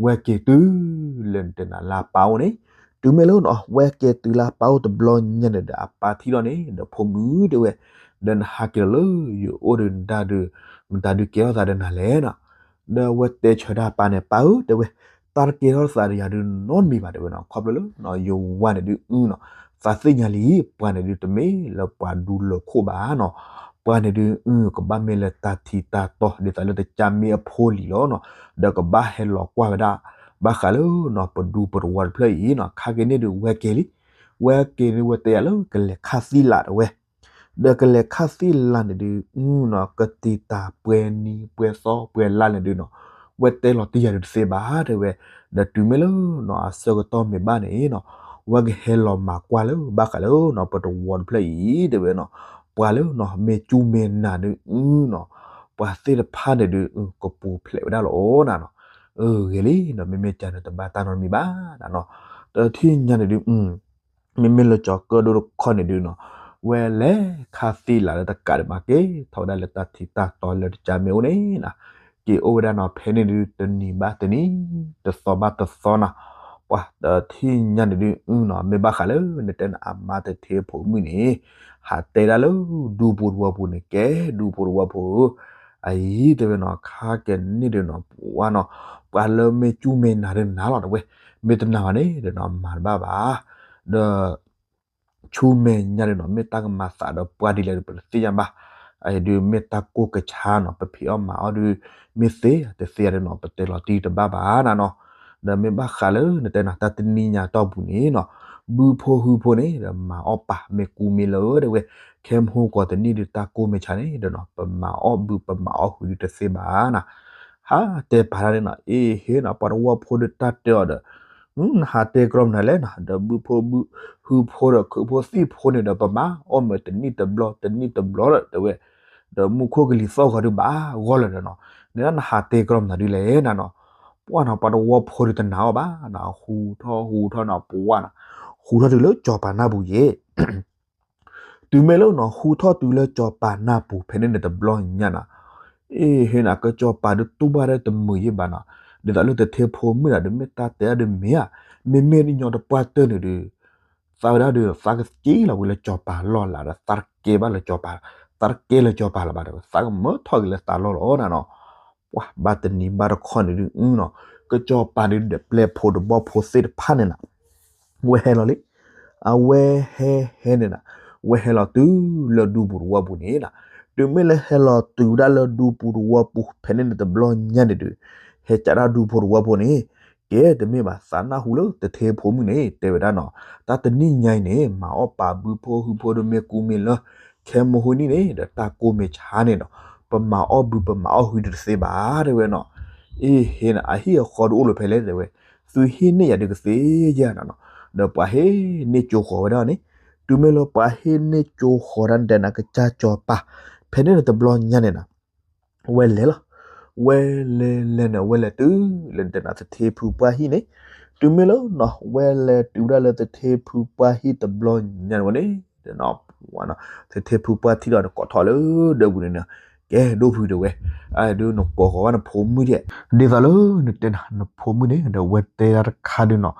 ဝဲက့ၤတုၤလၢနတဲနၤလၢအပၢ်အိၣ်န့ၣ်, တုၤမ့ၢ်လၢနီၤ ဝဲက့ၤတုၤလၢအပၢ်အိၣ်တဘျီညါန့ၣ်ဒီး အပၢ်ထံၣ်ထီၣ်န့ၣ် ဒီးဖိမုၣ်တဲဝဲ, ဒီးနဟးက့ၤလီၤလၢယအိၣ်ဒီးနတၢ်ဒုး မတၤဒုးကဲထီၣ်သးဒီးနၤလဲၣ်နီၤ, ဒီးဝဲတဲဆၢဒၣ်ပၢ်န့ၣ် ပၢ်ဧၢ တဲဝဲ, တၢ်တကဲထီၣ်သးဒီးယၤဒုးနီတမံၤဘၣ်တဲဝဲနီၤ, ခီဖျိလၢယဝၤန့ၣ်ဒုးအုနီၤ, သးသ့ၣ်ညါလံ ပှၤန့ၣ်ဒုးတမ့ၢ်လၢပှၤဒူလၢၢ်ခိၣ်ဘၣ်နီၤ, ပှၤန့ၣ်ဒုးအု ကဘၣ်မ့ၢ်လၢတၢ်ထံးတၢ်တီ ဒ်သိးလၢတကးမ့ၢ်အဖိလံၤလီၤနီၤ, ဒီးကဘၣ်ဟဲလီၤကွၢ်ဝဲဒၣ် ဘၣ်ဃးလၢနီၤပဒူပတဝီတဖျၢၣ်အံၤနီၤ, ခါက့ၤန့ၣ်ဒုးဝဲက့ၤလံ, ဝဲက့ၤန့ၣ်ဝဲတဲယၤလၢကလဲၤခါသံလးတဲဝဲ ဒီးကလဲၤခါသံလးန့ၣ်ဒုးအုနီၤ, ကတံာ်တာ်ပှဲၤနံၤပှဲၤသီပှဲၤလါ န့ၣ်ဒုးနီၤ, ဝဲတဲလီၤတံၢ်ယၤဒုးတသ့ဘၣ်တဲဝဲ, ဒီးတုၤမ့ၢ်လၢနီၤ အဆၢကတီၢ်မ့ၢ်ဘၣ်န့ၣ်နီၤ, ဝဲကဟဲလီၤမၤကွၢ်လၢဘၣ်ဃးလၢနီၤ ပတဝီတဖျၢၣ်အံၤတဲဝဲနီၤ, ပှၤလၢနီၤ မ့ၢ်ကူမ့ၢ်နၤဒုးအုနီၤ, ပှၤသ့ၣ်တဖၣ်န့ၣ်ဒုး ကပူၤဖျဲးဝဲဒၣ်လီၤနီၤနီၤ, အၢ ဂ့ၤလံနီၤ, မ့မ့ၢ်ကန့ၣ်တဘၣ်တၢ်နီတမံၤဘၣ်နီၤနီၤ, တထံၣ်ညါန့ၣ်ဒုး မ့မ့ၢ်လၢကၠီၤကၢၣ်ဒိၣ်တခီန့ၣ်ဒုးနီၤ, ဝဲလဲၤခါသံလးလၢတကးဒံးမး က့ၤထီၣ်ဝဲဒၣ်လၢတၢ်ထံးတၢ်တီလၢတကးမ့ၢ်အိၣ်န့ၣ်နီၤ, က့ၤအိၣ်ဝဲဒၣ်နီၤ ဖဲန့ၣ်ဒုး တနံၤဘၣ်တနံၤ တသီဘၣ်တသီနီၤ, ပှၤတထံၣ်ညါန့ၣ်ဒုးအုနီၤ, မ့ၢ်ဘၣ်ဃးလၢနတဲနၤအမါသထ့ဖိမုၣ်န့ၣ် ဟးတဲဒၣ်လၢဒူပူၤတဝီပူၤန့ၣ် ကဲဒူပူၤတဝီပူၤဧၢ, အအံၤတဲဝဲနီၤ ခါက့ၤန့ၣ်ဒုးနီၤ ပှၤနီၤ, ပှၤလၢမ့ၢ်ကူမ့ၢ်နၤဒုးနၤလီၤတဲဝဲ, မ့ၢ်တနၤဘၣ်န့ၣ်ဒီးနီၤ မၤတဘၣ်ဘၣ်, ဒီး ဆူမဲာ်ညါဒုးနီၤ မ့ၢ်တၢ်ကမၤသးဒီးပှၤဒ်လဲၣ်ဒုး ပတသ့ၣ်ညါဘၣ်, အအံၤဒုးမ့ၢ်တၢ်ကိၢ်ကဆါနီၤ ပဖံးအီၣ်မၤအီၣ်ဒုး မ့ၢ်သ့တသ့ဧါဒုးနီၤ ပတဲလီၤတံၢ်တဘၣ်ဘၣ်နၤနီၤ, ဒီးမ့ၢ်ဘၣ်ဃးလၢနတဲနၤ တၢ်တနံၤညါတီၢ်ပူၤန့ၣ်နီၤ, ဘုဖိဟုဖိန့ၣ် ဒီးမၤအီၣ်ပာ်မ့ၢ်ကူမ့ၢ်လၢတဲဝဲ, ခဲမဟိကွီၤတနံၣ်ဒုး တၢ်ကိၢ်မ့ၢ်ဆါန့ၣ်ဒီးနီၤ ပမၤအီၣ်ဘုပမၤအီၣ်ဟုဒုးတသ့ဘၣ်နၤ, ဟးတဲပာ်တၢ်န့ၣ်နီၤ အ့ဟ့နီၤ ပှၤတဝီဖိဒုးတၢ်တဲအီၤဒီး နဟးတဲကြီမနုၤလဲၣ်နီၤ ဒီးဘုဖိဘု ဟုဖိဒီးခုးဖိသံၣ်ဖိန့ၣ်ဒီး ပမၤအီၣ်မ့ၢ်တနံၣ်တဘျီ တနံၣ်တဘျီဒီးတဲဝဲ, ဒီးမူခိၣ်ကလံၤသီၣ်ဂီၤဒုးဘၣ်ဂီၢ်လၢၤဒီးနီၤ, န့ၣ်ဒၣ်နဟးတဲကြီမနုၤဒုးလဲၣ်နၤနီၤ, ပှၢ်နီၤ ပှၤတဝီဖိဒုးတနာ်အီၤဘၣ်နီၤ ဟူထီၣ်ဟူထီၣ်နီၤ ပှၢ်နီၤ, ဟူထီၣ်တုၤလၢကၠီၤပၤနၢ်ပူၤယဲၢ် တုၤမ့ၢ်လၢနီၤ ဟူထီၣ်တုၤလၢကၠီၤပၤနၢ်ပူၤ ဖဲန့ၣ်န့ၣ်တဘျီညါနီၤ, အ့ဟ့နီၤ ကၠီၤပၤဒုးတူၢ်ဘၣ်ဒၣ်တမုာ်ယဲၢ်ဘၣ်နီၤ, ဒ်သိးလၢသထ့ဖိမုၣ်ဒီး မ့ၢ်တၢ်တဲအီၤဒုးမ့ၢ်ဧါ, မ့မ့ၢ်ညီတပှၢ်တၢၢ်န့ၣ်ဒုး သးဝဲဒၣ်ဒုး သးကစ့လီၤဝံၤလၢကၠီၤပၤလီၢ်လၢ်ဒီး သးတကဲဘၣ်လၢကၠီၤပၤ, သးတကဲလၢကၠီၤပၤလၢၤဘၣ်ဒီး သးကမၢထီၣ်က့ၤလၢသးလီၢ်လီၤနၤနီၤ, ပှၢ်ဘၣ်တနံၤဘၣ်တခီန့ၣ်ဒုးနီၤ, ကၠီၤပၤဒုးဒီးပျဲၢ်ဖိတဘီဖိသ့ၣ်တဖၣ်န့ၣ်နီၤ ဝဲဟဲလီၤလံ, အဝဲဟဲဟဲန့ၣ်နီၤ, ဝဲဟဲလီၤတုၤလၢဒူပူၤတဝီပူၤန့ၣ်နီၤ, တုၤမ့ၢ်လၢဟဲလီၤတုၤဝဲဒၣ်လၢဒူပူၤတဝီပူၤ ဖဲန့ၣ်န့ၣ်တဘျီညါန့ၣ်ဒုး, ဟဲကးဒၣ်ဒူဖိတဝီဖိန့ၣ်, ကဲတမ့ၢ်ဘၣ် သးနၢ်ဟူလၢသထ့ဖိမုၣ်န့ၣ် တဲဝဲဒၣ်နီၤ, တၢ်တနံၣ်ညါအံၤန့ၣ် မၤအီၣ်ပာ်ဘုဖိဟုဖိဒီးမ့ၢ်ကူမ့ၢ်လၢ ခဲမုၢ်ဟူနံၤန့ၣ်ဒီး တၢ်ကိၢ်မ့ၢ်ဆါန့ၣ်ဒီး ပမၤအီၣ်ဘုပမၤအီၣ်ဟုဒုးတသ့ဘၣ် တဲဝဲနီၤ, အ့ဟ့နီၤ အဟံၣ်အဃီဒုးအိၣ်လၢဖဲလဲၣ်တဲဝဲ, သုဟ့ၣ်န့ၢ်ယၤဒုးကသ့ယဲၢ်နၤနီၤ, ဒီးပှၤဟ့ၣ်န့ၢ်ကၠိဃီၤဝဲဒၣ်န့ၣ်, တုၤမ့ၢ်လၢပှၤဟ့ၣ်န့ၢ်ကၠိဃီၤဒၣ်နတဲနၤကစၢ်ကၠီၤပၤ, ဖဲန့ၣ်န့ၣ်တဘျီညါန့ၣ်နီၤ ဝဲလဲၤလီၤ, ဝဲလဲၤလဲၤန့ၣ် ဝဲလဲၤတုၤလၢနတဲနၤသထ့ဖုပှၢ်ဟံၣ်န့ၣ်, တုၤမ့ၢ်လၢနီၤ ဝဲလဲၤတုၤဝဲဒၣ်လၢသထ့ဖုပှၢ်ဟံၣ်တဘျီညါန့ၣ်ဝဲန့ၣ် သထ့ဖုပှၢ်ထံၣ်ဒီးတကိးထီၣ်လၢဒၢးပူၤန့ၣ်န့ၣ် ကဲဒိၣ်ဖုတဲဝဲ, အဒုးနကိးဃီၤဘၣ်နဖိမုၣ်ဒံး, ဒ်သိးလၢနတဲနၤ နဖိမုၣ်န့ၣ် ဒီးဝဲတဲဒၣ်တခါဒုးနီၤ,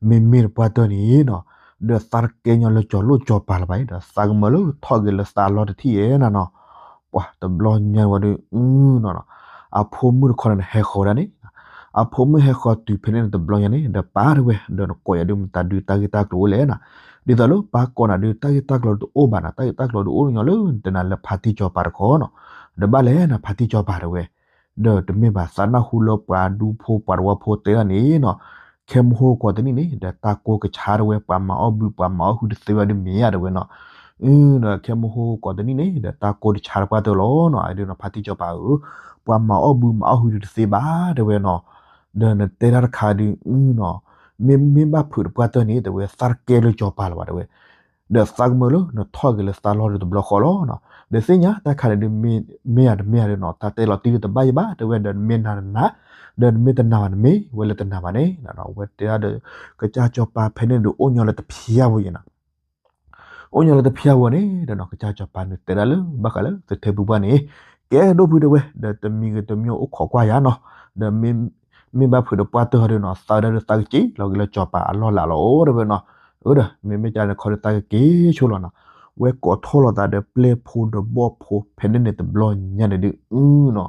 မ့မ့ၢ်တပှၢ်တၢၢ်န့ၣ်နီၤ, ဒီးသးတကဲညီလၢကၠီၤလိၣ်ကၠီၤပၤလၢၤဘၣ်အံၤ ဒီးသးကမၢလၢထီၣ်က့ၤလၢသးလီတထံၣ်ယဲနၤနီၤ, ပှၤတဘျီညါဝဲဒုးနီၤ, အဖိမုၣ်တခီန့ၣ် ဟဲဃီၤဝဲဒၣ်န့ၣ်, အဖိမုၣ်ဟဲဃီၤတုၤဖဲန့ၣ်န့ၣ် တဘျီညါန့ၣ် ဒီးပၢ်တဲဝဲ ဒီးနကိးယၤဒုးမတၤဒုးတၢ်ဂ့ၢ်တၢ်ကျိၤအိၣ်လဲၣ်နၤ, ဒ်သိးလၢပၢ်ကိးနၤဒုးတၢ်ဂ့ၢ်တၢ်ကျိၤတအိၣ်ဘၣ်နၤ, တၢ်ဂ့ၢ်တၢ်ကျိၤဒုးအိၣ်ညီလၢနတဲနၤလၢဖါတံၢ်ကၠီၤပၤတခီနီၤ, ဒီးဘၣ်လဲၣ်နၤ ဖါတံၢ်ကၠီၤပၤတဲဝဲ ဒီးတမ့ၢ်ဘၣ်သးနၢ်ဟူလၢပှၤဒူဖိပှၤတဝီဖိတဲဒၣ်န့ၣ်နီၤ, ခဲမဟိကိးတနံၣ်န့ၣ် ဒီးတၢ်ကိၢ်ကဆါတဲဝဲ ပှၤမၤအီၣ်ဘုပှၤမၤအီၣ်ဟုတသ့ဝဲဒုးမ့ၢ်ဧါတဲဝဲနီၤ, ဒီးခဲမဟိကိးတနံၣ်န့ၣ် ဒီးတၢ်ကိၢ်တဆါတပှၢ်တၢၢ်လီၤနီၤ, အဒုးနီၤ ဖါတံၢ်ကၠီၤပၤဧၢ, ပှၤမၤအီၣ်ဘုမၤအီၣ်ဟုဒုးတသ့ဘၣ်တဲဝဲနီၤ, ဒီးနတဲတၢ်တခါဒုးနီၤ, မ့မ့ၢ်ဘၣ်ဖုးတပှၢ်တၢၢ်န့ၣ် တဲဝဲသးတကဲလၢကၠီၤပၤလၢၤဘၣ်တဲဝဲ ဒီးသးကမၢလၢနထီၣ်က့ၤလၢသးလီဒုးတဘျီဃီလီၤနီၤ, ဒီးသ့ၣ်ညါတၢ်ခါန့ၣ်ဒုး မ့ၢ်ဧါတမ့ၢ်ဧါဒုးနီၤ တၢ်တဲလီၤတံၢ်ဒုးတဘၣ်ယံၤဘၣ်တဲဝဲ ဒီးနမ့ၢ်နာ်နနာ်, ဒီးနမ့ၢ်တနာ်ဘၣ်နမ့ၢ် ဝဲလၢတနာ်ဘၣ်န့ၣ်နီၤ, ဝဲတဲဒၣ်ဒီး ကစၢ်ကၠီၤပၤဖဲန့ၣ်ဒုးအိၣ်ညီလၢတဖျၢၣ်ဖိယဲနီၤ အိၣ်ညီလၢတဖျၢၣ်ဖိန့ၣ်ဒီးနီၤ ကစၢ်ကၠီၤပၤန့ၣ်တဲဒၣ်လၢဘၣ်ဃးလၢသထ့ဖုပှၢ်န့ၣ်, ကဲဒိၣ်ဖုတဲဝဲ ဒီးတမံၤဂ့ၤတမံၤအိၣ်ခိးကွၢ်ယၤနီၤ, ဒီးမ့ၢ်ဘၣ်ဖုးတပှၢ်တၢၢ်ဒုးနီၤ သးဝဲဒၣ်ဒီးသးကက့ၤလီၤက့ၤလၢကၠီၤပၤအလီၢ်လၢ်လီၤအိၣ်တဲဝဲနီၤ, အၢဒီး မ့မ့ၢ်ကန့ၣ်ခီဒီးသးကက့ၤဆိလီၤနီၤ, ဝဲကိးထီၣ်လိာ်သးဒီးပျဲၢ်ဖိဒီးဘီၣ်ဖိဖဲန့ၣ်န့ၣ် တဘျီညါန့ၣ်ဒုးနီၤ,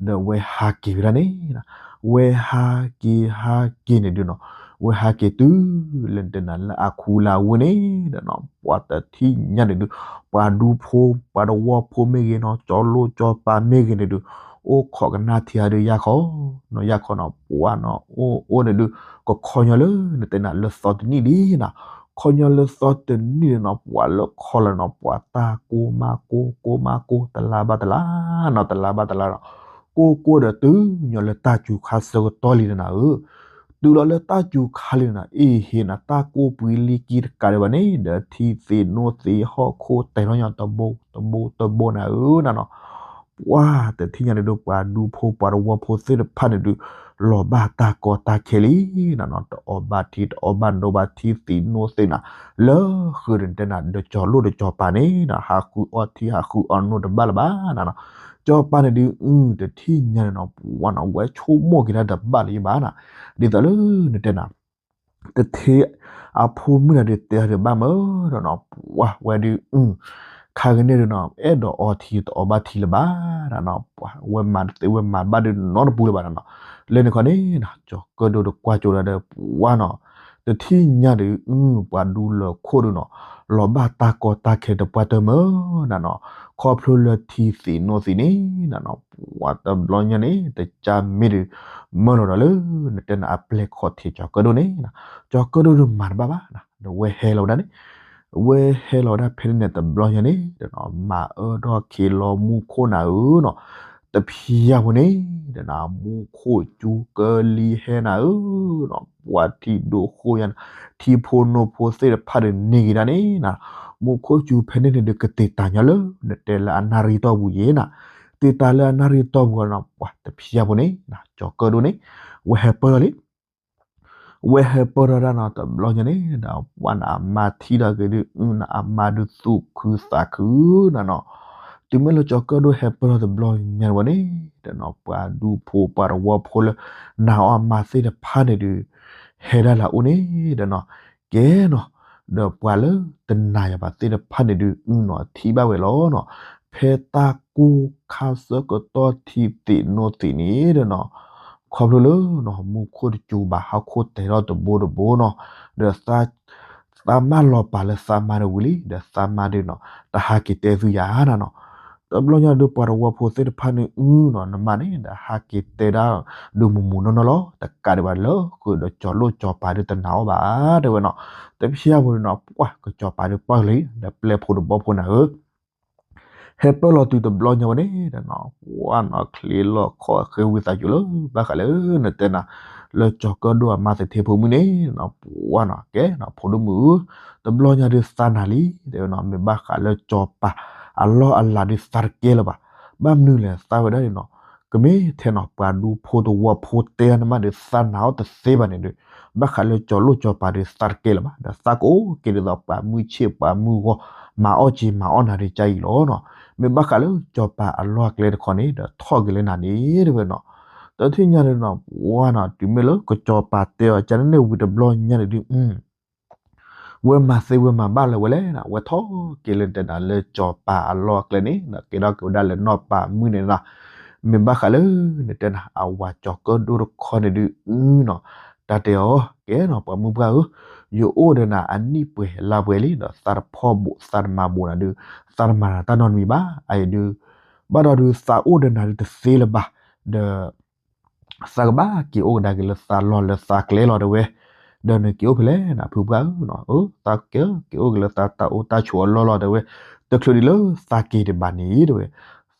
ဒီးဝဲဟးက့ၤဝဲဒၣ်န့ၣ် ဝဲဟးက့ၤဟးက့ၤန့ၣ်ဒုးနီၤ, ဝဲဟးက့ၤတုၤလၢတဲနၤလၢအခူလၢအဝ့ၢ်န့ၣ်ဒီးနီၤ ပှၤတထံၣ်ညါန့ၣ်ဒုး ပှၤဒူဖိ ပှၤတဝီဖိမ့ၢ်ဂ့ၤနီၤ ကၠီၤလိၣ်ကၠီၤပၤမ့ၢ်ဂ့ၤန့ၣ်ဒုး အိၣ်ခိးကနၣ်ထံဟးဒုးယၢ်ခီနီၤ ယၢ်ခီနီၤ ပှၤနီၤ အိၣ်အိၣ်န့ၣ်ဒုး ကခီညီလၢနတဲနၤလၢသီတနံၣ်လံနီၤ, ခီညီလၢသီတနံၣ်လံနီၤ ပှၤလၢခီလၢနီၤ ပှၤတၢ်ကိၢ်မါကိၢ် ကိၢ်မါကိၢ် တလါဘၣ်တလါနီၤ တလါဘၣ်တလါနီၤ ကိၢ်ကိၢ်ဒီးတုၤညီလၢတၢ်စူၤခါဆၢကတီၢ်လံနၤဧၢ, တုၤလီၤလၢတၢ်စူၤခါလံနၤ အ့ဟ့နၤ တၢ်ကိၢ်ပှ့ၤလံကံတကးဒံးဘၣ်န့ၣ် ဒီးထံသ့ၣ်နိသ့ၣ်ဟီၣ်ခိၣ်တဲာ်ထီၣ်ညီတဘိတဘိတဘိနၤဧၢနၤနီၤ, ပှၤတထံၣ်ညါန့ၣ်ဒုး ပှၤဒူဖိပှၤတဝီဖိသ့ၣ်တဖၣ်န့ၣ်ဒုး လီၤဘၣ်တၢ်ကီတၢ်ခဲလံနၤနီၤ, တအီၣ်ဘၣ်ထံတအီဘၣ်နိဘၣ်ထံသ့ၣ်နိသ့ၣ်နၤ, လၢဃုာ်ဒီးတဲနၤ ဒီးကၠီၤလိၣ်ဒီးကၠီၤပၤန့ၣ်နၤ ဟးဃုအီၣ်ထံဟးဃုအီၣ်နိတဘၣ်လၢၤဘၣ်နၤနီၤ, ကၠီၤပၤန့ၣ်ဒုး အု တထံၣ်ညါန့ၣ်နီၤ ပှၤနီၤ ဝဲဆိကမိၣ်က့ၤတၢ်တဘၣ်လၢၤဘၣ်နၤ, ဒ်သိးလၢနတဲနၤ တထံၣ် အဖိမုၣ်နၤဒုးတဲအီၤဒုးဘၣ်မၢ်ဒီးနီၤ ပှၤဝဲဒုး ခါကန့ၣ်ဒုးနီၤ အဲၣ်ဒိးအီထံတအီဘၣ်ထံလၢၤဘၣ်နၤနီၤ, ဝဲမၤတသ့ဝဲမၤဘၣ်ဒုးနီတပူၤလၢၤဘၣ်နၤနီၤ, လၢန့ၣ်ခီန့ၣ် ကၠီၤကၢၣ်ဒိၣ်ဒီးကွၢ်ကၠိဒၣ်ဒီးပှၤနီၤ, တထံၣ်ညါဒုး ပှၤဒူလၢာ်ခိၣ်ဒုးနီၤ လီၤဘၣ်တၢ်ကီတၢ်ခဲတပှၢ်တၢၢ်မၢ်နၤနီၤ, ခီဖျိလၢထံသ့ၣ်နိသ့ၣ်န့ၣ်နၤနီၤ ပှၤတဘျီညါန့ၣ် တကၢ်မ့ၢ်ဒုး မၢလီၤဒီးလၢ နတဲနၤအပျဲၢ်ခီၣ်ထံးကၠီၤကၢၣ်ဒိၣ်န့ၣ်နၤ, ကၠီၤကၢၣ်ဒိၣ်ဒုးမၤတဘၣ်ဘၣ်နၤ ဒီးဝဲဟဲလီၤဝဲဒၣ်န့ၣ်, ဝဲဟဲလီၤဝဲဒၣ်ဖဲန့ၣ်န့ၣ် တဘျီညါန့ၣ်ဒီးနီၤ မၤအၢထီၣ်က့ၤလီၤမူခိၣ်နၤဧၢနီၤ, တဖျၢၣ်ဖိန့ၣ်ဒီးနၤ မူခိၣ်စူၤကၢလံဟဲနၤဧၢနီၤ, ပှၤထံဒိၣ်ဃိယၤနၤ ထံဖိနိဖိသ့ၣ်တဖၣ်ဒုးန့ၢ်က့ၤဒၣ်န့ၣ်နၤ, မူခိၣ်စူၤဖဲန့ၣ်န့ၣ်ဒုးကတ့ၢ်တၢ်ညီလၢ နတဲလၢအနၣ်ရံၣ်တီၢ်ပူၤယဲနၤ, တ့ၢ်တၢ်လၢအနၣ်ရံၣ်တီၢ်ပူၤနီၤ ပှၤတဖျၢၣ်ဖိန့ၣ်နၤ ကၠီၤကၢၣ်ဒိၣ်န့ၣ် ဝဲဟဲပၢၢ်ထီၣ်လံ ဝဲဟဲပၢၢ်ထီၣ်ဒၣ်နီၤ တဘျီညါန့ၣ်ဒီး ပှၤနအမါထံၣ်ဒီးက့ၤဒုး နအမါဒုးသူၣ်ခုသးခုနၤနီၤ, တုၤမ့ၢ်လၢကၠီၤကၢၣ်ဒိၣ်ဟဲပၢၢ်ထီၣ်တဘျီညါဝဲန့ၣ်ဒီးနီၤ ပှၤဒူဖိပှၤတဝီဖိလၢ နၤအီၣ်အမါသ့ၣ်တဖၣ်န့ၣ်ဒုး ဟဲဒၣ်လၢအအိၣ်န့ၣ်ဒီးနီၤ ကဲနီၤ ဒီးပှၤလၢတနာ်ယၤဘၣ်သ့ၣ်တဖၣ်န့ၣ်ဒုး အုနီၤထံၣ်ဘၣ်ဝဲလီၤနီၤ, ဖဲတၢ်ကိၢ်ခါဆၢကတီၢ်ထံသ့ၣ်နိသ့ၣ်န့ၣ်ဒီးနီၤ, ခီဖျိလၢနီၤ မူခိၣ်တစူၤဘၣ်ဟီၣ်ခိၣ်တဲာ်ထီၣ်တဘိတဘိနီၤ, ဒီးသးမါလီၤပာ်လၢသးမါတဝံၤလံ ဒီးသးမါဒုးနီၤ တဟးက့ၤတဲသုယၤနၤနီၤ, တဘျီညါဒုးပှၤတဝီဖိသ့ၣ်တဖၣ်န့ၣ် အုနီၤ နမါန့ၣ် ဒီးဟးက့ၤတဲဒၣ်ဒုးမုၢ်မုၢ်နီၢ်နီၢ်လီၤ, တကးဒံးဘၣ်လၢဃုာ်ဒီးကၠီၤလိၣ်ကၠီၤပၤဒုးတနာ်အီၤဘၣ် တဲဝဲနီၤ, တဖျၢၣ်ဖိန့ၣ်နီၤ ပှၤကစၢ်ကၠီၤပၤဒုးပၢၢ်လံ ဒီးပျဲၢ်ဖိဒီးဘီၣ်ဖိနၤဧၢ ဟဲပၢၢ်လီၤတုၤတဘျီညါဝဲန့ၣ်ဒီးနီၤ ပှၤနီၤချ့လီၤခီၣ်ဃ့ဝံသးစူၤလၢ ဘၣ်ဃးလၢနတဲနၤ လၢကၠီၤကၢၣ်ဒိၣ်အမါသထ့ဖိမုၣ်န့ၣ်နီၤ ပှၤနီၤကဲနီၤ ဖိဒိၣ်မုၣ်ဧၢ တဘျီညါဒုးသးနၤလံ တဲဝဲနီၤ မ့ၢ်ဘၣ်ဃးလၢကၠီၤပၤအလီၢ်အလၤဒုးသးတကဲလၢၤဘၣ်, ဘၣ်မနုၤလဲၣ်သးဝဲဒၣ်န့ၣ်နီၤ ကမ့ၢ်ထဲနီၤ ပှၤဒူဖိတဝီဖိတဲအီၤန့ၣ်မးဒီး သးနာ်အီၤတသ့ဘၣ်န့ၣ်ဒီး ဘၣ်ဃးလၢကၠီၤလိၣ်ကၠီၤပၤဒီး သးတကဲလၢၤဘၣ် ဒီးသးကအိၣ်က့ၤဒ်သိးပှၤမုၢ်ဆ့ၣ်ပှၤမုၢ်ဂီၤ မၤအီၣ်က့ၤမၤအီၣ်နၤဒီးကါအံၤလီၤနီၤ. မ့ၢ်ဘၣ်ဃးလၢကၠီၤပၤအလီၢ်အကျဲတခီန့ၣ် ဒီးထီၣ်က့ၤလၢနၤန့ၣ် တဲဝဲနီၤ. တထံၣ်ညါန့ၣ်နီၤ ဝါနီၤ တုၤမ့ၢ်လၢကၠီၤပၤတဲအီၤကန့ၣ်န့ၣ် ဝံၤတဘျီညါန့ၣ်ဒုး ဝဲမၤသ့ဝဲမၤဘၣ်လၢၤဝဲလဲၣ်နီၤ, ဝဲထီၣ်က့ၤလၢနတဲနၤလၢကၠီၤပၤအလီၢ်အကျဲန့ၣ် ကဲထီၣ်က့ၤဝဲဒၣ်လၢနီၢ်ပၤမုၣ်န့ၣ်နီၤ. မ့ၢ်ဘၣ်ဃးလၢနတဲနၤ အဝၤကၠီၤကၢၣ်ဒိၣ်တခီန့ၣ်ဒုးနီၤ, တၢ်တဲအီၤ ကဲနီၤ ပှၤမုၢ်ပှၢ်ဧၢ, ယအိၣ်ဒီးနၤအနံၣ်ပှဲၤလါပှဲၤလံဒီး သးတဖီၣ်ဘိးသးတမၤဘိးနၤဒုး သးတမၤတၢ်နီတမံၤဘၣ်. အအံၤဒုး ဘၣ်ဒီးဒုးသးအိၣ်ဒီးနၤဒုးတသ့လၢၤဘၣ်, ဒီး သးကဘၣ်က့ၤအိၣ်ကဒါက့ၤလၢသးလီၢ်လၢသးကျဲလီၤတဲဝဲ, ဒီးနက့ၤအိၣ်ဖဲလဲၣ်နၤ ဖုပှၢ်ဧၢနီၤ, အၢ သးက့ၤ က့ၤအိၣ်က့ၤလၢသးတၢ်အိၣ်တၢ်ဆိးအလီၢ်လီၤတဲဝဲ, တချုးဒံးလၢသးက့ၤဒံးဘၣ်န့ၣ်တဲဝဲ,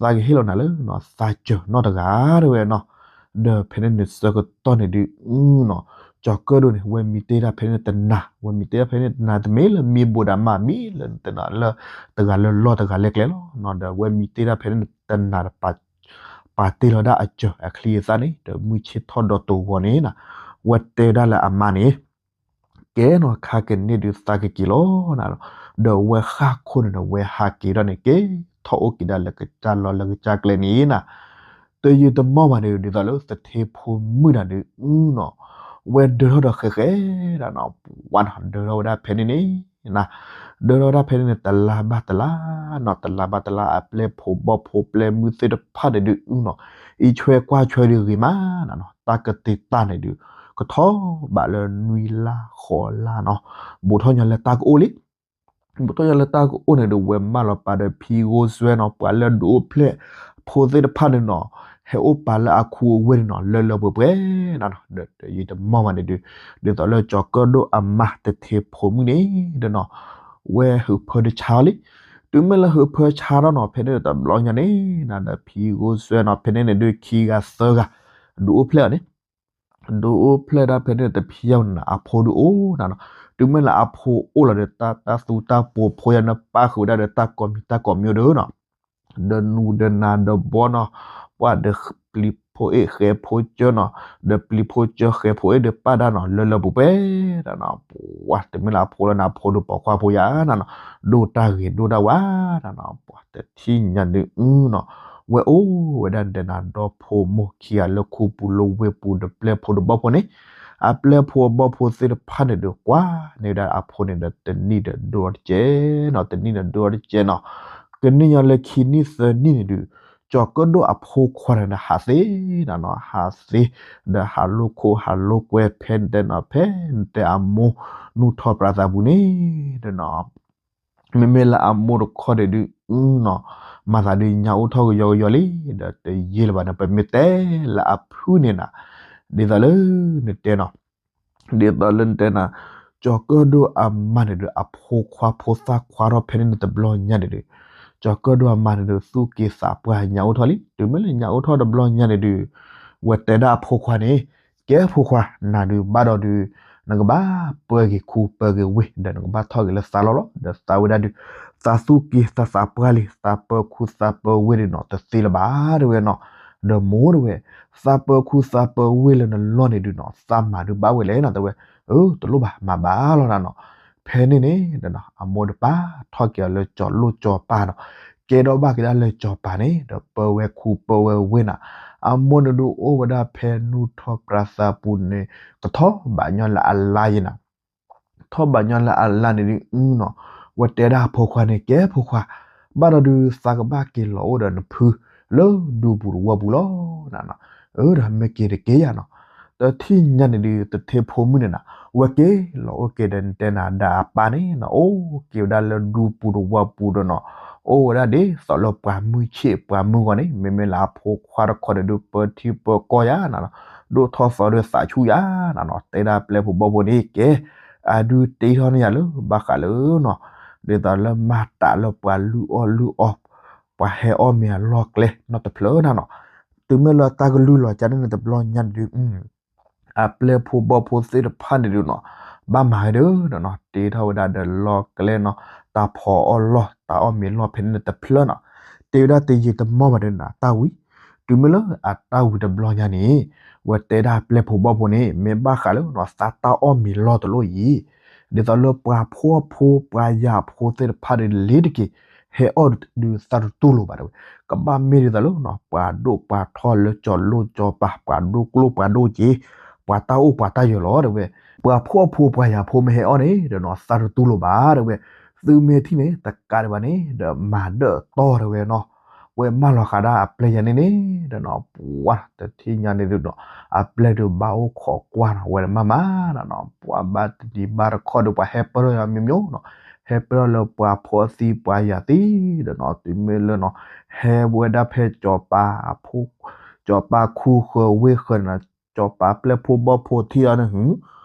သးကဟ့ၣ်လီၤနၤလၢ သးစၢၤနီၢ်တဂၤတဲဝဲနီၤ. ဒီးဖဲန့ၣ်န့ၣ်ဆၢကတီၢ်န့ၣ်ဒုးနီၤ, ကၠီၤကၢၣ်ဒိၣ်န့ၣ် ဝဲမံတ့ၢ်တၢ်ဖဲန့ၣ်တနၤ, ဝဲမံတ့ၢ်တၢ်ဖဲန့ၣ်တနၤ တမ့ၢ်လၢမံဘိးဒၣ်မး မံလၢနတဲနၤလၢ တဂၤလၢလီၢ်တဂၤလၢကျဲလီၤနီၤ, ဒီးဝဲမံတ့ၢ်တၢ်ဖဲန့ၣ်တနၤတပၤ ပာ်တ့ၢ်လီၤဒၣ်အစၢၤအချံအသၣ်န့ၣ် ဒီးမုၢ်ဆ့ၣ်ထီၣ်ဒီးတဂီၤန့ၣ်နီၤ, ဝဲတဲဒၣ်လၢအမါန့ၣ် ကဲနီၤ ခါကန့ၣ်ဒုးသးကက့ၤလီၤနၤ, ဒီးဝဲဃၣ်ခိၣ်န့ၣ်ဒီး ဝဲဟးက့ၤဒၣ်န့ၣ် က့ၤထီၣ်အိၣ်က့ၤဒၣ်လၢကစၢ်လီၢ်လၢကစၢ်ကျဲန့ၣ်နၤ, တယံာ်တမီၢ်ဘၣ်န့ၣ် ဒ်သိးလၢသထ့ဖိမုၣ်နၤဒုးနီၤ, ဝဲဒၢထီၣ်ဒီးဃဲးဃဲးဒၣ်နီၤ, ဝါနီၤ ဒၢထီၣ်ဝဲဒၣ်ဖဲန့ၣ်န့ၣ် ဒၢထီၣ်ဝဲဒၣ်ဖဲန့ၣ်န့ၣ် တလါဘၣ်တလါနီၤ, တလါဘၣ်တလါ အပျဲၢ်ဖိဘီၣ်ဖိပျဲၢ်မုၣ်သ့ၣ်တဖၣ်န့ၣ်ဒုးနီၤ, အံးဆွဲကွၢ်ဆွဲဒုးဂ့ၤမးနၤနီၤ, တၢ်ကတ့ၤတၢ်န့ၣ်ဒုး ကထီၣ်ဘးလၢနွံလါဃိးလါနီၤ, ဘူးထီၣ်ညီလၢတၢ်ကအိၣ်လံ ဘူးထီၣ်ညီလၢတၢ်ကအိၣ်န့ၣ်ဒီး ဝဲမၢလီၤပာ်ဒီးဖံဂိၢ်စွဲနီၤ, ပှၤလၢဒုးအိၣ်ဖျဲၣ်ဖိသ့ၣ်တဖၣ်န့ၣ်နီၤ, ဟဲအိၣ်ပာ်လၢအခူအဝ့ၢ်န့ၣ်နီၤ, လၢလၢပှဲၤပှဲၤနၤနီၤ, ဒီးတယံာ်တမီၢ်ဘၣ်န့ၣ်ဒုး ဒ်သိးလၢကၠီၤကၢၣ်ဒိၣ်အမါသထ့ဖိမုၣ်န့ၣ်ဒီးနီၤ, ဝဲဟုးဖၢတဆါလံ, တုၤမ့ၢ်လၢဟုးဖၢဆါထီၣ်နီၤ, ဖဲန့ၣ်တဘျီညါန့ၣ်နၤ ဒီးဖံဂိၢ်စွဲနီၤ, ဖဲန့ၣ်န့ၣ်ဒုးခံဂၤသၢဂၤ ဒုးအိၣ်ဖျဲၣ်အီၤန့ၣ် ဒုးအိၣ်ဖျဲၣ်ဒၣ်ဖဲန့ၣ်တဖံယါန့ၣ် အဖိဒုးအိၣ်နၤနီၤ, တုၤမ့ၢ်လၢအဖိအိၣ်လီၤဒီး တၢ်သူတၢ်ပိာ်ဖိယါန့ၣ် ပၣ်ဃုာ်ဝဲဒၣ်ဒီးတၢ်ကိးမံၤတၢ်ကိးမံၤအိၣ်ဒီးနီၤ, ဒီးနူဒီးနၤဒီးဘီနီၤ, ပှၤဒီးပျံၤဖိအ့ၣ်ဃဲၤဖိကၢနီၤ, ဒီးပျံၤဖိကၢဃဲၤဖိအ့ၣ်ဒီးပၣ်ဒၣ်နီၤ, လၢလၢပှဲၤပှဲၤဒၣ်နီၤ, ပှၤတမ့ၢ်လၢအဖိလၢနၤ အဖိဒုးပိာ်ခွါဖိယါနၤနီၤ, ဒိၣ်တၢ်ဂ့ၤဒိၣ်တၢ်ဝါနၤနီၤ, ပှၤတထံၣ်ညါဒုးနီၤ ဝဲအိၣ်ဝဲဒၣ်နတဲနၤ ဒီဖိမိၢ်ခံဂၤလၢခူပူၤလၢဝ့ၢ်ပူၤဒီးပျဲၢ်ဖိဒီးဘီၣ်ဖိန့ၣ်, အပျဲၢ်ဖိအဘီၣ်ဖိသ့ၣ်တဖၣ်န့ၣ်ဒုး ကွၢ်န့ၢ်ဝဲဒၣ်အဖိန့ၣ်ဒီး တနံၣ်ဒီးဒိၣ်တကဲနီၤ, တနံၣ်ဒီးဒိၣ်တကဲနီၤ, ကန့ၢ်ညီလၢခံနံၣ်သၢနံၣ်န့ၣ်ဒုး ကၠီၤကၢၣ်ဒိၣ်အဖိခွါန့ၣ်ဒီး ဟးသ့နၤနီၤ, ဟးသ့ ဒီးဟးလိာ်ခိၣ်ဟးလိာ်ကွဲ ဖဲနတဲနီၤ ဖဲနတဲအမိၢ်နူၢ်ထီၣ်ပြးသးပူၤန့ၣ်ဒီးနီၤ မ့မ့ၢ်လၢအမိၢ်တခီန့ၣ်ဒုးနီၤ, မၤသးဒုးညါအိၣ်ထီၣ်ကယီကယီလံ, ဒီးတယံာ်လၢၤဘၣ်န့ၣ် ပမ့ၢ်တဲလၢအဖုၣ်န့ၣ်နၤ, ဒ်သိးလၢနတဲနီၤ, ဒ်သိးလၢနတဲနၤ, ကၠီၤကၢၣ်ဒိၣ်အမါန့ၣ်ဒုး အဖိခွါဖိသၣ်ခွါထီၣ်ဖဲန့ၣ်န့ၣ်တဘျီညါန့ၣ်ဒုး, ကၠီၤကၢၣ်ဒိၣ်အမါန့ၣ်ဒုး သူၣ်က့သးပှၢ်ညါအိၣ်ထီၣ်လံ, တုၤမ့ၢ်လၢညါအိၣ်ထီၣ်တဘျီညါန့ၣ်ဒုး, ဝဲတဲဒၣ်အဖိခွါန့ၣ်, ကဲဖိခွါ နၤဒုးဘၣ်ဒီးဒုး နကဘၣ်ပၢက့ၤခူပၢက့ၤဝ့ၢ် ဒီးနကဘၣ်ထီၣ်က့ၤလၢသးလီၢ်လီၤ, ဒီးသးဝဲဒၣ်ဒုး သးသူၣ်က့သးသးပှၢ်လံ, သးပၢခူသးပၢဝ့ၢ်ဒုးနီၤ တသ့လၢၤဘၣ်တဲဝဲနီၤ, ဒီးမိၢ်တဲဝဲ, သးပၢခူသးပၢဝ့ၢ်လၢနလီၢ်န့ၣ်ဒုးနီၤ သးမၤဒုးဘၣ်ဝဲလဲၣ်နီၤ တဲဝဲ, အၢ တလိၣ်ဘၣ် မၤဘၣ်လီၤနၤနီၤ, ဖဲန့ၣ်န့ၣ်ဒီးနီၤ အမိၢ်တပာ်ထီၣ်က့ၤအီၤလၢကၠီၤလိၣ်ကၠီၤပၤနီၤ, ကဲထီၣ်ဘၣ်က့ၤဒၣ်လၢကၠီၤပၤန့ၣ် ဒီးပၢဝဲခူပၢဝဲဝ့ၢ်နီၤ, အမိၢ်န့ၣ်ဒုးအိၣ်ဝဲဒၣ်ဖဲနူၢ်ထီၣ်ပြးသးပူၤန့ၣ် ကထီၣ်ဘးညီလၢအလါယဲနီၤ ထီၣ်ဘးညီလၢအလါန့ၣ်ဒုးနီၤ, ဝဲတဲဒၣ်အဖိခွါန့ၣ် ကဲဖိခွါ, ဘၣ်ဒီးဒုးသးကဘၣ်က့ၤလီၤအိၣ်ဒီးနဖု လၢဒူပူၤတဝီပူၤလီၤနၤနီၤ, အၢ ဒီးမ့ၢ်က့ၤတက့ၢ်ယၤနီၤ, တထံၣ်ညါန့ၣ်ဒုး သထ့ဖိမုၣ်န့ၣ်နၤ ဝဲက့ၤလီၤအိၣ်က့ၤဒီးနတဲနၤဒီးအပၢ်န့ၣ်နီၤ အိၣ်က့ၤဝဲဒၣ်လၢဒူပူၤတဝီပူၤဒီးနီၤ, အိၣ်ဝဲဒၣ်ဒ်သိးလၢပှၤမုၢ်ဆ့ၣ်ပှၤမုၢ်ဂီၤန့ၣ် မ့မ့ၢ်လၢအဖိခွါတခီဒီးဒုး ပၢထံပၢကီၢ်ယၤနၤနီၤ, ဒိၣ်ထီၣ်သီဒီးသးဆူၣ်ယၤနၤနီၤ, တဲဒၣ်ပျဲၢ်ဖိဘီၣ်ဖိန့ၣ် ကဲ အဒုးတ့ထီၣ်န့ၢ်ယၤလၢဘၣ်ဃးလၢနီၤ, ဒ်သိးလၢမၤတးလၢပှၤလုၢ်အီၣ်လုၢ်အီ ပှၤဟဲအီၣ်မ့ၤအလီၢ်ကျဲနီတဖျၢၣ်နၤနီၤ, တုၤမ့ၢ်လၢတၢ်ကလုၢ်လီၤကါန့ၣ်န့ၣ်တဘျီညါန့ၣ်ဒုး အပျဲၢ်ဖိဘီၣ်ဖိသ့ၣ်တဖၣ်န့ၣ်ဒုးနီၤ ဘၣ်မၤဝဲဒၣ်နီၤ တ့ထီၣ်ဝဲဒၣ်ဒီးလီၢ်ကျဲနီၤ တၢ်ဖီအီၣ်လီၢ် တၢ်အီၣ်မ့ၤလီၢ်ဖဲန့ၣ်န့ၣ်တဖျၢၣ်နီၤ တ့ဝဲဒၣ်တယံာ်တမီၢ်ဘၣ်ဒီးနၤ တၢ်ဝံၤ တုၤမ့ၢ်လၢအတၢ်ဝံၤတဘျီညါန့ၣ် ဝဲတဲဒၣ်ပျဲၢ်ဖိဘီၣ်ဖိန့ၣ် မ့ၢ်ဘၣ်ဃးလၢနီၤ သးတၢ်အီၣ်မ့ၤလီၢ်တလီၢ်အံၤ ဒ်သိးလၢပှၤဖှီၣ်ဖိ ပှၤယာ်ဖိသ့ၣ်တဖၣ်ဒီး လ့ၤတက့ၤ ဟဲအီၣ်ဒုးသးတတူၢ်လိာ်ဘၣ်တဲဝဲ, ကဘၣ်မ့ၢ်ဒ်သိးလၢနီၤ ပှၤဒိၣ်ပှၤထီလၢကၠီၤလိၣ်ကၠီၤပၤ ပှၤဒိၣ်ကျိၣ်ပှၤဒိၣ်စ့ ပှၤတၢ်အိၣ်ပှၤတၢ်ယၢၤလီၤတဲဝဲ, ပှၤဖှီၣ်ဖိပှၤယာ်ဖိမ့ၢ်ဟဲအီၣ်န့ၣ်ဒီးနီၤ သးတတူၢ်လိာ်ဘၣ်တဲဝဲ, သုမ့ၢ်ထံၣ်န့ၣ် တကးဒံးဘၣ်န့ၣ် ဒီးမၤဒၢၣ်တီၢ်တဲဝဲနီၤ, ဝဲမၢလီၤဃာ်ဒၣ်အပျဲၢ်ယၤန့ၣ်န့ၣ်ဒီးနီၤ ပှၤတထံၣ်ညါန့ၣ်ဒုးနီၤ အပျဲၢ်ဒုးဘၣ်အိၣ်ခိးကွၢ်နီၤ ဝဲမၤမၤနီၤနီၤ ပှၤဘၣ်တနံၤဘၣ်တခီဒီး ပှၤဟဲပၢၢ်ထီၣ်ယၤမ့ၢ်မ့ၢ်နီၤ, ဟဲပၢၢ်ထီၣ်လၢပှၤဖှီၣ်သံပှၤယာ်သံဒီးနီၤ တုၤမ့ၢ်လၢနီၤ ဟဲဝဲဒၣ်ဖဲကၠီၤပၤအဖိ ကၠီၤပၤခူဃၢၤဝ့ၢ်ဃၢၤန့ၣ်နီၤ ကၠီၤပၤပျဲၢ်ဖိဘီၣ်ဖိထံၣ်အီၤန့ၣ်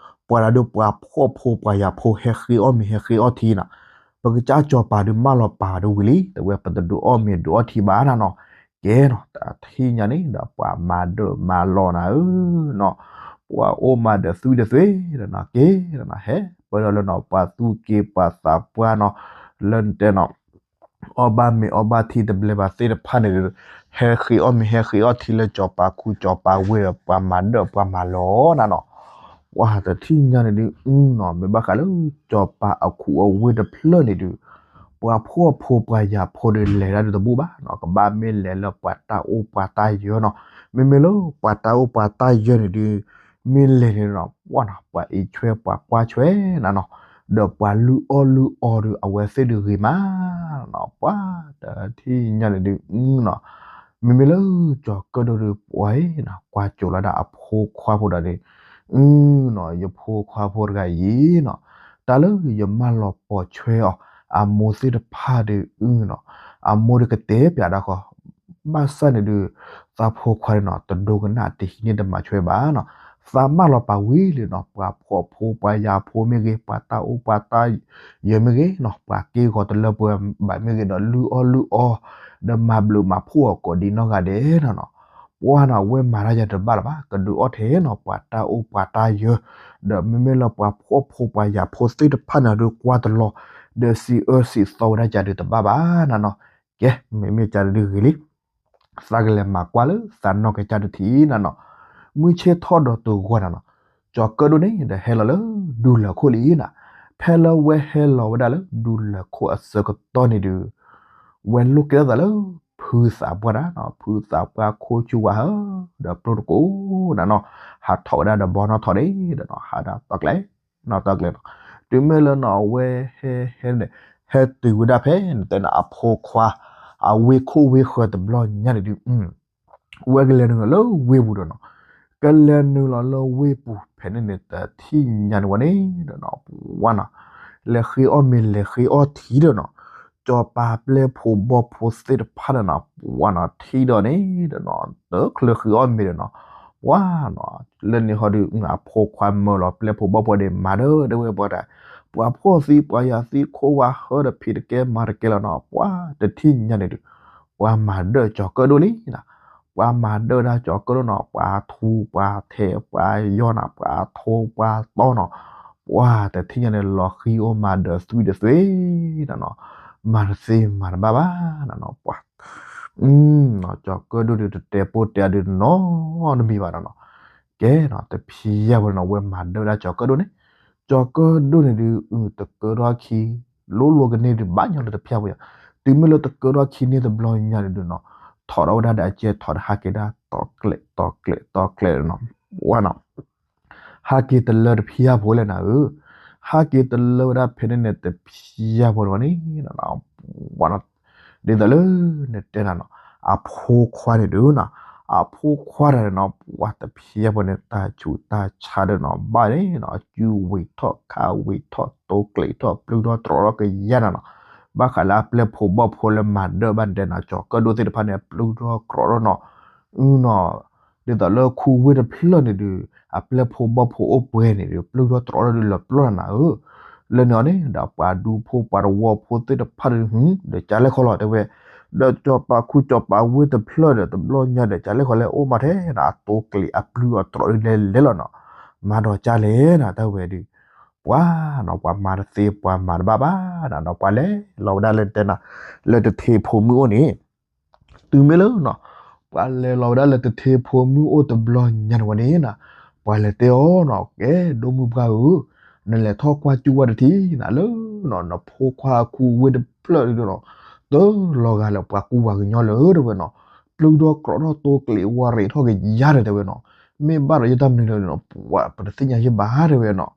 ပှၤဒၣ်ဒုးပှၤဖှီၣ်ဖိပှၤယာ်ဖိဟဲဃ့အီၣ်မ့ၤဟဲဃ့အီၣ်ထံနီၤ, ပကစၢ်ကၠီၤပၤဒုးမၢလီၤပာ်ဒုးဝံၤလံ တဲဝဲ ပတဒုးအီၣ်မ့ၤဒုးအီထံဘၣ်နီၤနီၤ, ကဲနီၤ တထံၣ်ညါန့ၣ်ဒီး ပှၤမၤဒၢၣ်မၤလီၤနၤဧၢနီၤ, ပှၤအိၣ်မးဒီးသွံၣ်ဒီးသွံၣ်ဒီးနီၤ ကဲနီၤနီၤ ဟဲပၢၢ်ထီၣ်လၢနီၤ ပှၤသူၣ်က့ပှၤသးပှၢ်နီၤ, လၢနတဲနီၤ အီၣ်ဘၣ်မ့ၤအီၣ်ဘၣ်ထံတဘျဲဘၣ်သ့ၣ်တဖၣ်န့ၣ်ဒီး ဟဲဃ့အီၣ်မ့ၤဟဲဃ့အီၣ်ထံလၢကၠီၤပၤခူကၠီၤပၤဝ့ၢ်ဒီး ပှၤမၤဒၢၣ်ပှၤမၤလီၤနၤနီၤ, ပှၤတထံၣ်ညါန့ၣ်ဒုးအုနီၤ မ့ၢ်ဘၣ်ဃးလၢ ကၠီၤပၤအခူအဝ့ၢ်တဖျၢၣ်န့ၣ်ဒုး ပှၤဖှီၣ်ဖိပှၤယာ်ဖိဒီးလဲၤဒၣ်ဒုးတဘူၣ်ဘၣ်နီၤ, ကဘၣ်မ့ၢ်လဲၤလၢပှၤတၢ်အိၣ်ပှၤတၢ်ယၢၤနီၤ, မ့မ့ၢ်လၢပှၤတၢ်အိၣ်ပှၤတၢ်ယၢၤန့ၣ်ဒုး မ့ၢ်လဲၤန့ၣ်နီၤ ပှၤနီၤ ပှၤအံးဆွဲပှၤကွၢ်ဆွဲနၤနီၤ, ဒီးပှၤလုၢ်အီၣ်လုၢ်အီဒီး အဝဲသ့ၣ်ဒုးဂ့ၤမးနီၤ, ပှၤတထံၣ်ညါန့ၣ်ဒုးအုနီၤ, မ့မ့ၢ်လၢကၠီၤကၢၣ်ဒိၣ်ဒုးပှၤအံၤနီၤ ကွၢ်စိလီၤဒၣ်အဖိခွါဖိဒီးန့ၣ် အုနီၤ ယဖိခွါဖိတဂၤအံၤနီၤ, တၢ်လၢယမၢလီၤပိာ်ဆွဲအီၤ အမိၢ်သ့ၣ်တဖၣ်ဒီးအုနီၤ, အမိၢ်ဒီးကတဲပျးဒၣ်ဃီ ဘၣ်ဆၣ်န့ၣ်ဒုး သးဖိခွါန့ၣ်နီၤ တဒိကနၣ်တဟံးန့ၢ်တမၤဆွဲဘၣ်နီၤ, သးမၢလီၤပာ်ဝံၤလံနီၤ ပှၤဖှီၣ်ဖိပှၤယာ်ဖိမ့ၢ်ဂ့ၤ ပှၤတၢ်အိၣ်ပှၤတၢ်ယၢၤမ့ၢ်ဂ့ၤနီၤ ပှၤက့ၢ်ဂီၤတလၢပှဲၤဘၣ်မ့ၢ်ဂ့ၤဒီး လုၢ်အီၣ်လုၢ်အီ ဒီးမၤဘျုးမၤဖှိၣ်အီၤကိးဒံးနီၢ်ဂၤဒဲးနီၤနီၤ, ပှၤနီၤ ဝဲမၤတၢ်ယၤတဘၣ်လၢၤဘၣ် ကဒုးအီၣ်ထဲနီၤ ပှၤတၢ်အိၣ်ပှၤတၢ်ယၢၤ, ဒီးမ့မ့ၢ်လၢပှၤဖှီၣ်ဖိပှၤယာ်ဖိသ့ၣ်တဖၣ်န့ၣ်ဒုးကွၢ်တလီၤ, ဒီးစံးအၢစံးသီဝဲဒၣ်ကဒီးတဘၣ်ဘၣ်နၤနီၤ, ကဲ မ့မ့ၢ်ကဒီးဒုးဂ့ၤလံ သးကလဲၤမၤကွၢ်လၢသးနီၢ်ကစၢ်တထံၣ်နၤနီၤ, မုၢ်ဆ့ၣ်ထီၣ်ဒီးတဂီၤနၤနီၤ, ကၠီၤကၢၣ်ဒိၣ်န့ၣ်ဒီးဟဲလီၤလၢဒူလၢၢ်ခိၣ်လံနၤ, ဖဲလၢဝဲဟဲလီၤဝဲဒၣ်လၢဒူလၢၢ်ခိၣ်အဆၢကတီၢ်န့ၣ်ဒုး ဝဲလိၣ်ကဲထီၣ်သးလၢ ဖုသးပှၢ်တၢ်နီၤ, ဖုသးပှၢ်ခိၣ်ဆူဝါဟၢ ဒီးပျိၢ်တကိးနၤနီၤ, ဟးထီၣ်ဝဲဒၣ်ဒီးဘီနီၣ်ထီၣ်ဒ့ဒီးနီၤ ဟးဒၣ်တီၢ်ကျဲ နီၤတီၢ်ကျဲနီၤ, တုၤမ့ၢ်လၢနီၤ အဝဲဟဲဟဲန့ၣ် ဟဲတုၤဝဲဒၣ်ဖဲန့ၣ်တဲနၤအဖိခွါ အဝ့ၢ်ခိၣ်ဝ့ၢ်ဃၢၤတဘျီညါန့ၣ်ဒုး ဝဲကလဲၤနုာ်လီၤလၢဝ့ၢ်ပူၤဒီးနီၤ, ကလဲၤနုာ်လီၤလၢဝ့ၢ်ပူၤဖဲန့ၣ်န့ၣ် တထံၣ်ညါန့ၣ်ဝဲန့ၣ်ဒီးနီၤ ပှၤနီၤ လဲၤဃ့အီၣ်မ့ၤလဲၤဃ့အီၣ်ထံဒီးနီၤ, ကၠီၤပၤပျဲၢ်ဖိဘီၣ်ဖိသ့ၣ်တဖၣ်ဒီးနီၤ ပှၤနီၤ ထံၣ်ဒီးန့ၣ်ဒီးနီၤ တချုးဃ့အီၣ်မ့ၤဒီးနီၤ ပှၤနီၤ လၢန့ၣ်ဟီဒုး အဖိခွါမၢလီၤပျဲၢ်ဖိဘီၣ်ဖိဒီး မၤဒၢၣ်ဒၣ်ဝဲပှၤတၢ် ပှၤဖှီၣ်သံပှၤယာ်သံခိၣ်ဝါဟၢဒီးဖံးတကဲမၤတကဲလီၤနီၤ ပှၤတထံၣ်ညါန့ၣ်ဒုး ပှၤမၤဒၢၣ်ကၠီၤကၢၣ်ဒိၣ်လံနီၤ, ပှၤမၤဒၢၣ်ဒၣ်ကၠီၤကၢၣ်ဒိၣ်နီၤ ပှၤထူပှၤထဲးပှၤယီၢ်နီၤ ပှၤထိပှၤတီနီၤ, ပှၤတထံၣ်ညါန့ၣ် လီၤဃံအိၣ်မၤဒၢၣ်သွံၣ်တသွံၣ်နီၤနီၤ, မၤတသ့မၤတဘၣ်ဘၣ်နီၤနီၤ ပှၤ ကၠီၤကၢၣ်ဒိၣ်ဒုးတတဲာ်ပိၢ်တဲာ်ဒုးနီတမံၤဘၣ်နီၤနီၤ, ကဲနီၤ တဖံးယၢ်ဖိန့ၣ်နီၤ ဝဲမၤဒၢၣ်ဝဲဒၣ်ကၠီၤကၢၣ်ဒိၣ်န့ၣ်, ကၠီၤကၢၣ်ဒိၣ်န့ၣ်ဒုး အုတကၢထီၣ်ခံ လိၤလိၤကန့ၢ်ဒုးဘၣ်ညီလၢတဖံးယၢ်ဖိယၤ, တုၤမ့ၢ်လၢတကၢထီၣ်ခံန့ၢ်တဘျီညါန့ၣ်ဒုးနီၤ, ထီၣ်ထီၣ်ဝဲဒၣ်ဒီးအစဲးထီၣ်ဒီးဟးက့ၤဒၣ်တီၢ်ကျဲးတီၢ်ကျဲးတီၢ်ကျဲးနီၤ, ပှၤနီၤ ဟးက့ၤတလၢတဖံးယၢ်ဖိလဲၣ်နၤဧၢ, ဟးက့ၤတလၢဝဲဒၣ်ဖဲန့ၣ်န့ၣ် တဖံးယၢ်ဖိန့ၣ် ပှၤနီၤ ဒ်သိးလၢ နတဲနၤနီၤ အဖိခွါန့ၣ်ဒုးနီၤ, အဖိခွါတဂၤန့ၣ်နီၤ ပှၤတဖံးယၢ်ဖိန့ၣ် တၢ်ဆူးတၢ်ဆါဒီးနီၤ ဘၣ်န့ၣ်နီၤ စုဝံၤထီၣ်ခးဝံၤထီၣ် တိကျဲးထီၣ် ပျုၢ်ထီၣ်တြီထီၣ်ကယၤနၤနီၤ, ဘၣ်ဃးလၢအပျဲၢ်ဖိဘီၣ်ဖိလၢမၤဒၢၣ်ဘၣ်နတဲနၤ ကၠီၤကၢၣ်ဒိၣ်သ့ၣ်တဖၣ်န့ၣ် ပျုၢ်ထီၣ်တြီထီၣ်နီၤ, အုနီၤ ဒ်သိးလၢခူဝ့ၢ်တဖျၢၣ်န့ၣ်ဒုး အပျဲၢ်ဖိဘီၣ်ဖိအိၣ်ပှဲၤန့ၣ်ဒုး ပျုၢ်ထီၣ်တြီထီၣ်ဒုးလၢပျီနၤဧၢ, လၢန့ၣ်အီၤန့ၣ် ဒီးပှၤဒူဖိပှၤတဝီဖိသ့ၣ်တဖၣ်ဒုး ဒီးကၢ်လဲၣ်ဃီလီၤတဲဝဲ, ဒီးကၠီၤပၤခူကၠီၤပၤဝ့ၢ်တဖျၢၣ်ဒီးတဘျီညါဒီး ကၢ်လဲၣ်ဃီလဲၣ်အိၣ်မးထဲနၤ အတိကျဲးအပျုၢ်အတြီဒုးလဲၤလဲၤလီၤနီၤ, မၤဒီးကၢ်လဲၣ်နၤတဲဝဲဒုး, ပှၤနီၤ ပှၤမၤတသ့ပှၤမၤတဘၣ်ဘၣ်နၤနီၤ ပှၤလဲၤလီၤဝဲဒၣ်လၢတဲနၤ လၢတထံဖိမုၣ်အိၣ်န့ၣ် တုၤမ့ၢ်လၢနီၤ ပှၤလဲၤလီၤဝဲဒၣ်လၢတထ့ဖိမုၣ်အိၣ်တဘျီညါန့ၣ်ဝဲန့ၣ်နီၤ, ပှၤလဲၤတဲအီၤနီၤ, ကဲ ဒိၣ်မုၢ်ပှၢ်ဧၢ, နလဲၤထီၣ်ကွၢ်ကၠူၣ်ဝဲတထံၣ်နၤလၢ နဖိခွါခူဝ့ၢ်တဖျၢၣ်ဒုးနီၤ, တလီၤဂာ်လၢပှၤကူပှၤကညီလၢတဲဝဲနီၤ, ပျုၢ်ထီၣ်ကြီထီၣ်တိကျံးဝီၤရံးထီၣ်ကယၤဒီးတဲဝဲနီၤ, မ့ၢ်ဘၣ်ဒီးယတၢ်မနုၤလဲၣ်နီၤ, ပှၤပတသ့ၣ်ညါယဘၣ်တဲဝဲနီၤ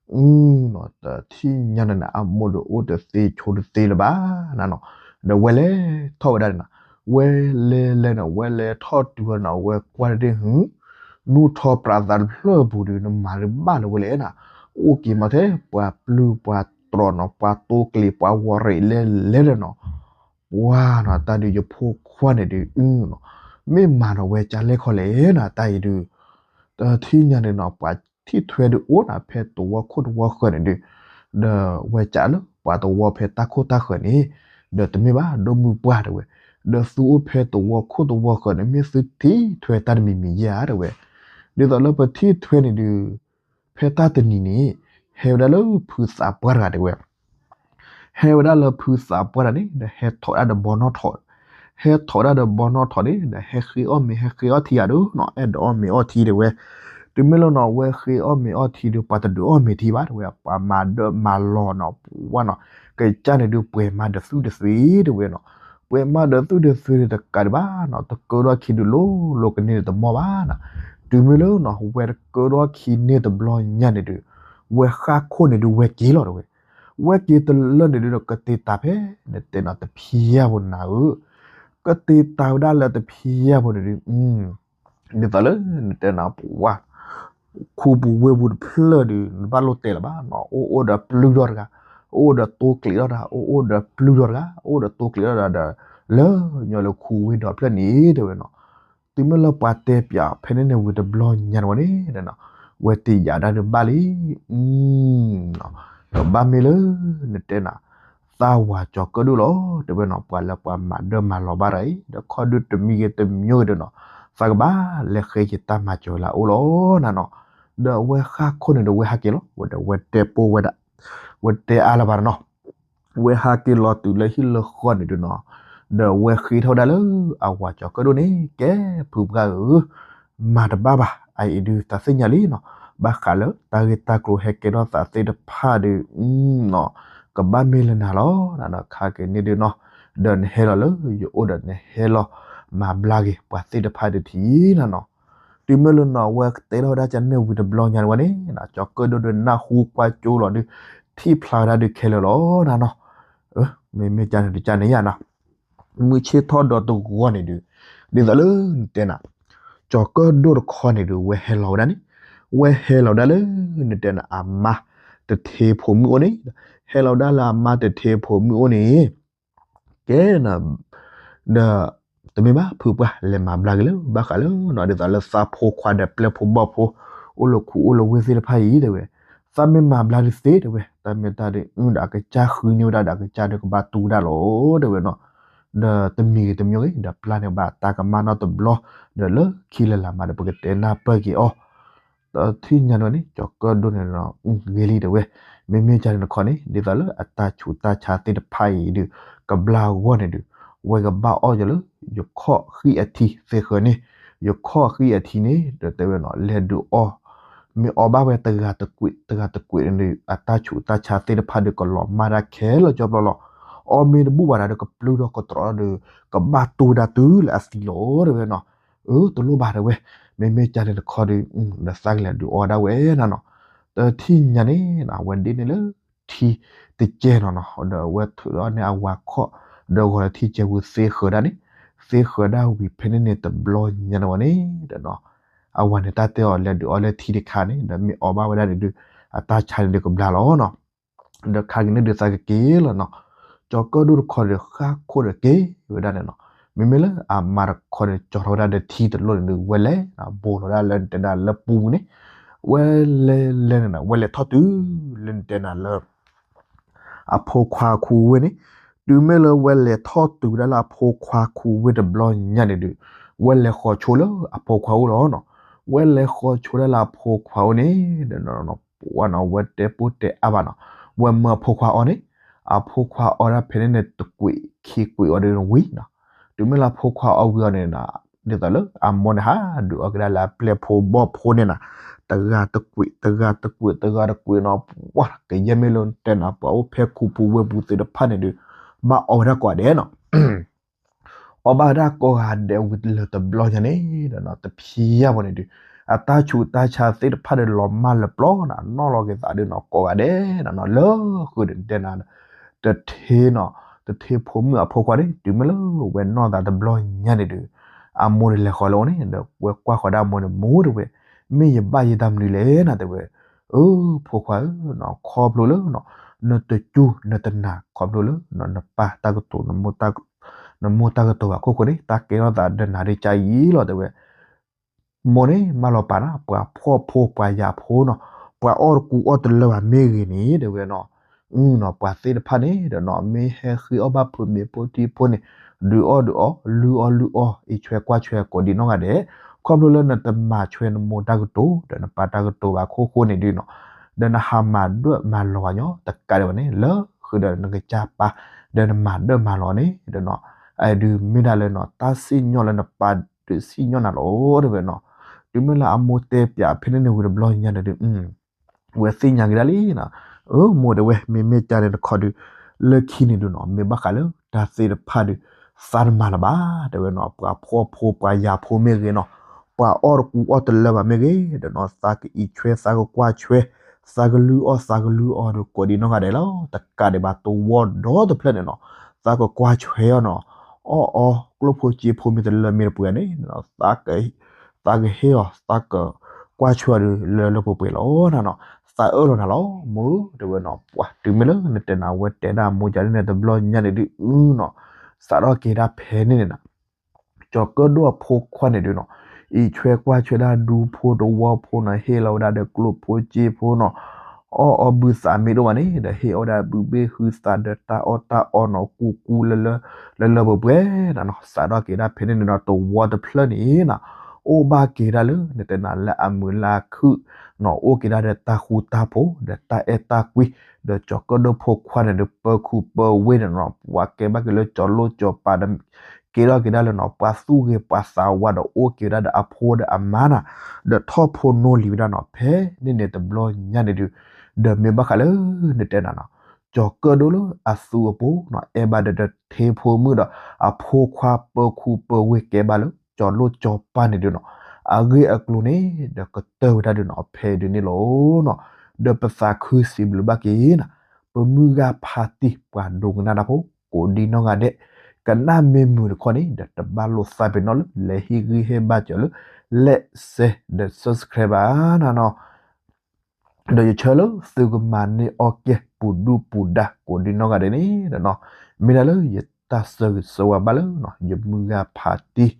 အ တထံၣ်ညါန့ၣ်န့ၣ် အမိၢ်ဒီးအိၣ်တသ့ဆိတသ့လၢၤဘၣ်နၤနီၤ, ဒီးဝဲလဲၤထီၣ်ဝဲဒၣ်န့ၣ်နီၤ, ဝဲလဲၤလဲၤန့ၣ် ဝဲလဲၤထီၣ်တုၤဝဲနီၤ, ဝဲကွၢ်တ့ၢ်ဟု နူၢ်ထီၣ်ပြးသးတဖျၢၣ်ပူၤဒီး နမၤတဘၣ်လၢၤဝဲလဲၣ်နၤ, အိၣ်က့ၤမးထဲပှၤပျုၢ်ပှၤကြီနီၤ, ပှၤတိကျံးပှၤဝီၤရံးလဲၤလဲၤဒီးနီၤ, ပှၤနီၤ တၢ်ဒုးယဖိခွါန့ၣ်ဒုး အ မ့ၢ်မၤဒီးဝဲကၢ်လဲၣ်ခီလဲၣ်နၤ တၢ်အံၤဒုး တထံၣ်ညါန့ၣ်နီၤ ပှၤထံၣ်ထွဲဒုးအိၣ်နၤ ဖဲသဝီခိၣ်သဝီဃၢၤန့ၣ်ဒုး, ဒီးဝဲကၢ်လၢပှၤသဝီဖဲတၢ်ခိၣ်တၢ်ဃၢၤန့ၣ်, ဒီးတမ့ၢ်ဘၣ် ဒိၣ်မုၢ်ပှၢ်တဲဝဲ, ဒီးသုအိၣ်ဖဲသဝီခိၣ်သဝီဃၢၤန့ၣ် မ့ၢ်သုထံၣ်ထွဲတၢ်တမံၤမံၤယဲၢ်ဧါတဲဝဲ, ဒ်သိးလၢပထံၣ်ထွဲန့ၣ်ဒုး ဖဲတၢ်တနံၤန့ၣ် ဟဲဝဲဒၣ်လၢဖုသးပှၢ်တဂၤတဲဝဲ ဟဲဝဲဒၣ်လၢဖုသးပှၢ်တဂၤန့ၣ် ဒီးဟဲထီၣ်ဒၣ်ဒီးဘီနီၣ်ထိး, ဟဲထီၣ်ဒၣ်ဒီးဘီနီၣ်ထိးန့ၣ် ဒီးဟဲဃ့အီၣ်မ့ၤဟဲဃ့အီၣ်ထံဂၤဒီးနီၤ အဲၣ်ဒိးအီၣ်မ့ၤအီၣ်ထံတဲဝဲ, တုၤမ့ၢ်လၢနီၤ ဝဲဃ့အီၣ်မ့ၤအီၣ်ထံဒီး ပှၤတဒုးအီၣ်မ့ၤထံဘၣ်တဲဝဲ, ပှၤမၤဒၢးမၤလီၤနီၤ ပှၤနီၤ ကစၢ်န့ၣ်ဒုးပှဲၤမၤဒီးသူၣ်ဒီးသွံတဲဝဲနီၤ, ပှဲၤမၤဒီးသူၣ်ဒီးသွံတကးဒံးဘၣ်နီၤ တကၢထီၣ်ခံဒုးလိၤလိၤကန့ၢ်တမီၢ်ဘၣ်နီၤ, တုၤမ့ၢ်လၢနီၤ ဝဲတကၢထီၣ်ခံန့ၢ်တဘျီညါန့ၣ်ဒုး ဝဲဃၣ်ခိၣ်န့ၣ်ဒုးဝဲက့ၤလီၤတဲဝဲ, ဝဲက့ၤတလၢန့ၣ်ဒုး ကတ့ၤတၢ်ဖဲ နတဲနီၤ တဖံယၢ်ဖိနၤဧၢ, ကတ့ၤတၢ်ဝဲဒၣ်လၢတဖံယၢ်ဖိန့ၣ်ဒုး ဒ်သိးလၢနတဲနီၤ ပှၤ ခူပူၤဝ့ၢ်ပူၤတဖျၢၣ်ဒုး နဘၣ်လိၣ်တဲလၢၤဘၣ်နီၤ အိၣ်အိၣ်ဒီးပျုၢ်ထီၣ်တဂၤ, အိၣ်ဒီးတိကျံးထီၣ်တဂၤ, အိၣ်အိၣ်ဒီးပျုၢ်ထီၣ်တဂၤ, အိၣ်ဒီးတိကျံးထီၣ်တဂၤဒီး လၢညီလၢခူဝ့ၢ်ဒီဖျၢၣ်န့ၣ်တဲဝဲနီၤ, တုၤမ့ၢ်လၢပှၤတဲပၠးဖဲန့ၣ်န့ၣ်ဝံၤတဘျီညါန့ၣ်ဝဲန့ၣ် ဝဲတယာ်ဒၣ်ဒုးဘၣ်လံ ကဘၣ်မ့ၢ်လၢ နတဲနၤ သးဝၤကၠီၤကၢၣ်ဒိၣ်လီၤ တဲဝဲနီၤ ပှၤလၢပှၤမၤဒၢးမၤလီၤဘၣ်တဂၤအံၤ ဒီးခီၣ်ဒုးတမံၤဂ့ၤတမံၤဂ့ၤဒီးနီၤ သးကဘၣ်လဲၤဃ့က့ၤတၢ်မၤစၢၤလၢအအိၣ်လီၤနၤနီၤ, ဒီးဝဲဃၣ်ခိၣ်န့ၣ်ဒီးဝဲဟးက့ၤလီၤ ဝဲဒီးဝဲတဲပိာ်ဝဲဒၣ် ဝဲတဲအါလၢၤဘၣ်နီၤ ဝဲဟးက့ၤလီၤတုၤလၢဟံၣ်လၢဃီန့ၣ်ဒုးနီၤ, ဒီးဝဲဃ့ထီၣ်ဝဲဒၣ်လၢအဝၤကၠီၤကၢၣ်ဒိၣ်န့ၣ် ကဲဖုပှၢ်ဧၢ မၤတဘၣ်ဘၣ် အအံၤဒုးတၢ်သ့ၣ်ညါလံနီၤ, ဘၣ်ဃးလၢတၢ်ဂ့ၢ်တၢ်ကျိၤဟဲကဲထီၣ်သးသ့ၣ်တဖၣ်ဒီး ကဘၣ်မ့ၢ်လၢနၤလီၤ နခါက့ၤန့ၣ်ဒုးနီၤ, ဒီးနဟဲလီၤလၢယအိၣ်ဒီးနဟဲလီၤ မၤဘျါက့ၤပှၤသ့ၣ်တဖၣ်ဒုးထံၣ်နၤနီၤ, တုၤမ့ၢ်လၢနီၤ ဝဲတဲထီၣ်ဝဲဒၣ်ကန့ၣ်ဝံၤတဘျီညါန့ၣ်ဝဲန့ၣ် ကၠီၤကၢၣ်ဒိၣ်ဒီးနၢ်ဟူကွၢ်ကၠိလီၤဒုး ထံၣ်ဖျါဝဲဒၣ်ဒုးခဲလၢာ်လီၤနၤနီၤ, မ့မ့ၢ်ကန့ၣ်ဒုးကန့ၣ်ယါနီၤ မုၢ်ဆ့ၣ်ထီၣ်ဒီးတဂီၤန့ၣ်ဒုး ဒ်သိးလၢနတဲနၤ ကၠီၤကၢၣ်ဒိၣ်တခီန့ၣ်ဒုး ဝဲဟဲလီၤဝဲဒၣ်န့ၣ် ဝဲဟဲလီၤဝဲဒၣ်လၢ နတဲနၤ အမါတထ့ဖိမုၣ်အိၣ်န့ၣ်, ဟဲလီၤဝဲဒၣ်လၢအမါတထ့ဖိမုၣ်အိၣ်န့ၣ် ကဲ ဒီး တမ့ၢ်ဘၣ်ဖုပှၢ် လဲၤမၤဘျါက့ၤလၢ ဘၣ်ဃးလၢနီၤ ဒ်သိးလၢသးဖိခွါဒီးပျဲၢ်ဖိဘီၣ်ဖိ အိၣ်လၢခူအိၣ်လၢဝ့ၢ်သ့ၣ်တဖၣ်အံၤတဲဝဲ, သးမ့ၢ်မၤဘျါဒုးသ့တဲဝဲ, တၢ်မ့ၢ်တၢ်ဒုး ဒီးအကစၢ်ဃုန့ၢ်ဝဲဒၣ်ဒီးအကစၢ်ဒုးကဘၣ်တူၢ်ဝဲဒၣ်လီၤတဲဝဲနီၤ, ဒီးတမံၤဂ့ၤတမံၤဂ့ၤ ဒီးပျၢ်န့ၢ်ဘၣ်တၢ်ကမၣ်နီတဘျီ, ဒီးလၢခံလၢလာ်မးဒီးပကတဲနၢ်ပၢၢ်က့ၤအီၤ တထံၣ်ညါန့ၣ်န့ၣ် ကၠီၤကၢၣ်ဒိၣ်န့ၣ်ဒီး ဂ့ၤလံတဲဝဲ, မ့မ့ၢ်ကန့ၣ်တခီန့ၣ် ဒ်သိးလၢအတၢ်ဆူးတၢ်ဆါသ့ၣ်တဖၣ်အံၤဒုး ကဘျါအဂီၢ်န့ၣ်ဒုး ဝဲကဘၣ်အီၣ်က့ၤလၢ ယခီၣ်ဃံအထံသ့ဃၢၤန့ၣ်, ယခီၣ်ဃံအထံန့ၣ် ဒီးတဲဝဲနီၤ လဲၤဒုးအီၣ်, မ့ၢ်အီၣ်ဘၣ်ဝဲတဂၤတကွံာ် တဂၤတကွံာ်န့ၣ်ဒုး အတၢ်ဆူးတၢ်ဆါသ့ၣ်တဖၣ်ဒုးကလီၤမၢ်ဒၣ်ခဲလၢာ်ကၠီဖျီလီၤ, အီၣ်မ့ၢ်တဘူၣ်ဘၣ်ဒီး ကပျုၢ်ထီၣ်ကတြီၤဒီး ကဘၣ်တူၢ်ဝဲဒၣ်တုၤလၢအသံလီၤတဲဝဲနီၤ, အၢ တလိၣ်ဘၣ်တဲဝဲ, မ့မ့ၢ်ကန့ၣ်တခီဒီး ဒီးသးကလဲၤဒုးအီၣ်ဝဲဒၣ်ဝဲနၤနီၤ, တထံၣ်ညါန့ၣ် အဝဲဒ်န့ၣ်လၢထံတကဲနီၤနီၤ ဒီးအဝဲထုးအီၣ်န့ၢ်အဝၤခီၣ် ဒီးဂီၤလၢထံကဲဝံၤသ့ဃၢၤဒၣ်န့ၣ်, သ့ဃၢၤဒၣ်ဝံၤဖဲန့ၣ်န့ၣ်တဘျီညါန့ၣ်ဝဲန့ၣ်ဒီးနီၤ, အဝၤန့ၣ်တၢ်တဲအီၤလဲၤဒုးအီၣ်လၢထံတခါန့ၣ် ဒီးမ့ၢ်အီၣ်ဘၣ်ဝဲဒၣ်န့ၣ်ဒုး အတၢ်ဆါန့ၣ်ဒုးကဘျါလီၤနီၤ ဒီးခါက့ၤန့ၣ်ဒုးသးကက့ၤလီၤနီၤ, ကၠီၤကၢၣ်ဒိၣ်တခီဒီးဃၣ်ခိၣ်ဒီးက့ၤဝဲဒၣ်န့ၣ်နီၤ, မ့မ့ၢ်လၢအမါတခီန့ၣ် ကၠီၤထီၣ်ဝဲဒၣ်ဒီးထံတလိၣ်န့ၣ်ဒုး ဝဲလဲၤ ဘိးလီၤဒၣ်လၢနတဲဒၣ်လၢပူၤန့ၣ်, ဝဲလဲၤလဲၤန့ၣ်နီၤ ဝဲလဲၤထီၣ်တုၤလၢနတဲနၤလၢ အဖိခွါခူဝ့ၢ်န့ၣ်, တုၤမ့ၢ်လၢဝဲလဲၤထီၣ်တုၤဝဲဒၣ်လၢအဖိခွါခူဝ့ၢ်တဘျီညါန့ၣ်ဒုး, ဝဲလဲၤဃီၤဆိလၢအဖိခွါအိၣ်လီၤနီၤ, ဝဲလဲၤဃီၤဆိဒၣ်လၢအဖိခွါအိၣ်န့ၣ် ဒီးနီၤ ဝဲတဲပိာ်တဲအါဘၣ်နီၤ, ဝဲမၢအဖိခွါအီၤန့ၣ်, အဖိခွါအီၤဒၣ်ဖဲန့ၣ်န့ၣ် တကွံာ်ခံကွံာ်အီၤဒီးဝံၤနီၤ, တုၤမ့ၢ်လၢအဖိခွါအီၤဝံၤအီၤန့ၣ်နီၤ ဒ်သိးလၢအမိၢ်န့ၣ်ဟးဒုးအီကဒါလၢအပျဲၢ်ဖိဘီၣ်ဖိန့ၣ်နၤ, တဂၤတကွံာ် တဂၤတကွံာ် တဂၤတကွံာ်နီၤ, ပှၤကယဲၢ်မ့ၢ်လၢတဲနၤ ပှၤအိၣ်ဖဲခူပူၤဝ့ၢ်ပူၤသ့ၣ်တဖၣ်န့ၣ်ဒုး ဘၣ်အီဝဲဒၣ်ကိးဂၤဒဲးနီၤ အီဘၣ်ဝဲဒၣ်ကိးဂၤဒဲးဝံၤလၢတဘျီညါန့ၣ်ဒီးနီၤ တဖံယၢ်ဘီန့ၣ်ဒုး အတၢ်ဆူးတၢ်ဆါသ့ၣ်တဖၣ်ဒီးလီၤမၢ်လၢပျီနီၤ အနီၣ်လီၤက့ၤသးဒုးနီၤ ကိးဂၤဒဲးနီၤ လၢဃုာ်ဒီးတဲနၤ တထ့နီၤ တထ့ဖိမုၣ်အဖိခွါန့ၣ် တုၤမ့ၢ်လၢဝဲနီၢ်သးတဘျီညါန့ၣ်ဒုး အမိၢ်န့ၣ်လဲၤဃီၤလၢအအိၣ်န့ၣ် ဒီးဝဲကွၢ်ဃီၤဒၣ်အမိၢ်န့ၣ် မိၢ်တဲဝဲ မ့ၢ်ယဘၣ်ယဲတၢ်မနုၤလဲၣ်နၤ တဲဝဲ အၢ ဖိခွါဧၢနီၤ ခီဖျိလၢနီၤ နတစူၢ်နတနာ်ခီဖျိလၢနီၤ နပၢ်တၢ်ကတိၤ နမိၢ်တၢ်ကတိၤဘၣ်ခိၣ်ဃိန့ၣ် တၢ်ကဲထီၣ်သးဒီးနၤဒ်ကါအံၤလီၤ တဲဝဲ မိၢ်န့ၣ်မၢလီၤပာ်နၤ ပှၤဖှီၣ်ဖိပှၤယာ်ဖိနီၤ ပှၤအီၣ်တကူအီၣ်တလၢဘၣ်မ့ၢ်ဂ့ၤန့ၣ် တဲဝဲနီၤ အနီၤ ပှၤသ့ၣ်တဖၣ်န့ၣ်ဒီးနီၤ မ့ၢ်ဟဲဃ့အီၣ်ဘၣ်ဖုးမ့ၤဖိထံဖိန့ၣ် ဒုးအီၣ်ဒုးအီ လုၢ်အီလုၢ်အီ အံးဆွဲကွၢ်ဆွဲကိးဒံနီၢ်ဂၤဒဲး ခီဖျိလၢနတမၤဆွဲနမိၢ်တၢ်ကတိၤ ဒီးနပၢ်တၢ်ကတိၤဘၣ်ခိၣ်ဃိန့ၣ်ဒုးနီၤ ဒီးနဟးမၤဒွဲၣ်မၤလီၤဘၣ်ညီ တကးဒံးဘၣ်န့ၣ် လၢဃုာ်ဒီးနကစၢ်ပၢ် ဒီးနမၤဒွဲၣ်မၤလီၤန့ၣ်ဒီးနီၤ အဒုးမ့ၢ်ဒၣ်လၢနီၤ တၢ်စံၣ်ညီၣ်လၢနပၢ်ဒုးစံၣ်ညီၣ်နၤလီၤ တဲဝဲနီၤ တုၤမ့ၢ်လၢအမိၢ်တဲပၠးဖဲန့ၣ်န့ၣ်ဝံၤတဘျီညါန့ၣ်ဒုး ဝဲသ့ၣ်ညါက့ၤဒၣ်လံနီၤ အၢ မိၢ်တဲဝဲ မ့မ့ၢ်ကၢ်န့ၣ်တခီဒုး လၢခံန့ၣ်ဒုးနီၤ မ့ၢ်ဘၣ်ဃးလၢတၢ်သ့ၣ်တဖၣ်ဒုး သးတမၤလၢၤဘၣ် တဲဝဲနီၤ ပှၤဖှီၣ်ဖိပှၤယာ်ဖိမ့ၢ်ဂ့ၤနီၤ ပှၤအီၣ်တကူအီၣ်တလၢဘၣ်မ့ၢ်ဂ့ၤ ဒီးနီၤ သးကအံးဆွဲ သးကကွၢ်ဆွဲ သးကလုၢ်အီၣ် သးကလုၢ်အီၣ်ဒီးကိးဒံနီၢ်ဂၤဒဲးလီၤ တကးဒံးဘၣ်တဝီဒီတဖျၢၣ်န့ၣ်နီၤ သးကကွၢ်ဆွဲအီၤနီၤ အီၣ်အီ ကျိၣ်ဖိစ့ဖိမ့ၢ်တလၢမ့ၢ်တပှဲၤန့ၣ် သးကဟ့ၣ်အီၤ သးကကွၢ်ဆွဲအီၤဒီးလၢလၢပှဲၤပှဲၤလီၤနီၤ သးအၢၣ်လီၤနၤလီၤ မိၢ် တဲဝဲနီၤ ပှၤတုၤမ့ၢ်လၢနတဲနၤ ဝဲတဲဒၣ်မိၢ်ကၢ်န့ၣ်တဘျီညါန့ၣ်ဒုးနီၤ စးထီၣ်က့ၤဒၣ်ဖဲန့ၣ်န့ၣ်နီၤ ကၠီၤကၢၣ်ဒိၣ်အဖိခွါန့ၣ်ဒုးနီၤ အံးဆွဲကွၢ်ဆွဲဒၣ်ဒူဖိတဝီဖိနီၤ ဟ့ၣ်လီၤဝဲဒၣ်ဒီးကျိၣ်ဖိစ့ဖိနီၤ အီၣ်အီဘုသးမ့ၢ်ဒိၣ်မးန့ၣ် ဒီးဟ့ၣ်အီၣ်ဝဲဒၣ်ဘုဘ့ၣ်ဟုသးဒီးတၢ်အီၣ်တၢ်အီနီၤ ကူကူလၢလၢ လၢလၢပှဲၤပှဲၤနီၤ စးထီၣ်က့ၤဒၣ်ဖဲန့ၣ်န့ၣ်ဒီး တဝီတဖျၢၣ်န့ၣ်နီၤ အိၣ်ဘၣ်က့ၤဒၣ်လၢနတဲနၤလၢအမုာ်လၢအခုၣ်နီၤ အိၣ်က့ၤဒၣ်ဒီးတၢ်ဃူတၢ်ဖိး ဒီးတၢ်အဲၣ်တၢ်ကွံ ဒီးကၠီၤကၢၣ်ဒိၣ်ဖိခွါန့ၣ်ဒီး ပၢၤခူပၢၤဝ့ၢ်န့ၣ်နီၤ ပှၤကဲဘၣ်က့ၤလၢကၠီၤလိၣ်ကၠီၤပၤဒီး ကဲထီၣ်က့ၤဒၣ်လၢနီၤ ပှၤသူၣ်ဂ့ၤပှၤသးဝါဒီးအိၣ်က့ၤဝဲဒၣ်ဒီးအဖိဒီးအမါနီၤ ဒီးထီၣ်ဖိနီၢ်လံၤဝဲဒၣ်နီၤ ဖဲန့ၣ်န့ၣ်တဘျီညါန့ၣ်ဒုး ဒီးမ့ၢ်ဘၣ်ဃးလၢနတဲနၤနီၤ ကၠီၤကၢၣ်ဒိၣ်လၢအသူအပူၤနီၤ အဲၣ်ဘၣ်ဒီးတထ့ဖိမုၣ်ဒီး အဖိခွါပၢၤခူပၢၤဝ့ၢ်ကဲဘၣ်လၢ ကၠီၤလိၣ်ကၠီၤပၤန့ၣ်ဒုးနီၤ အဂ့ၢ်အကျိၤန့ၣ် ဒီးကတၢၢ်ဝဲဒၣ်ဒုးနီၤ ဖဲဒုးန့ၣ်လီၤနီၤ ဒီးပသးခုစံးဘျုးဘၣ်က့ၤနီၤ ပမုၢ်ဂၤဖးတံၢ်ပှၤဒိကနၣ်တၢ်ဖိ ကိးဒံနီၢ်ဂၤဒဲး ကနၣ်မ့ၢ်မုာ်တခီန့ၣ် ဒီးတဘၣ်လိာ်သးပ့ၤနီၣ်လၢ လဲၤဟ့ၣ်ဂံၢ်ဟ့ၣ်ဘါစၢၤလၢ like share ဒီး subscribe ဘၣ်နီၤနီၤ ဒီးယဆၢလၢသုကမၤန့ၢ်အီၣ်ကဲ ပူၤဒုၣ်ပူၤဒါ ကိးဒံနီၢ်ဂၤဒဲးန့ၣ်နီၤ မ့ၢ်ဒၣ်လၢယတၢ်ဆၢဂ့ၤဆၢဝါဘၣ်လၢနီၤ ယမုၢ်ဂၤဖးတံၢ်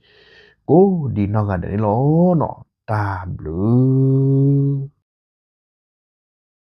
ကိးဒံနီၢ်ဂၤဒဲးန့ၣ်လီၤနီၤ တၢ်ဘျုး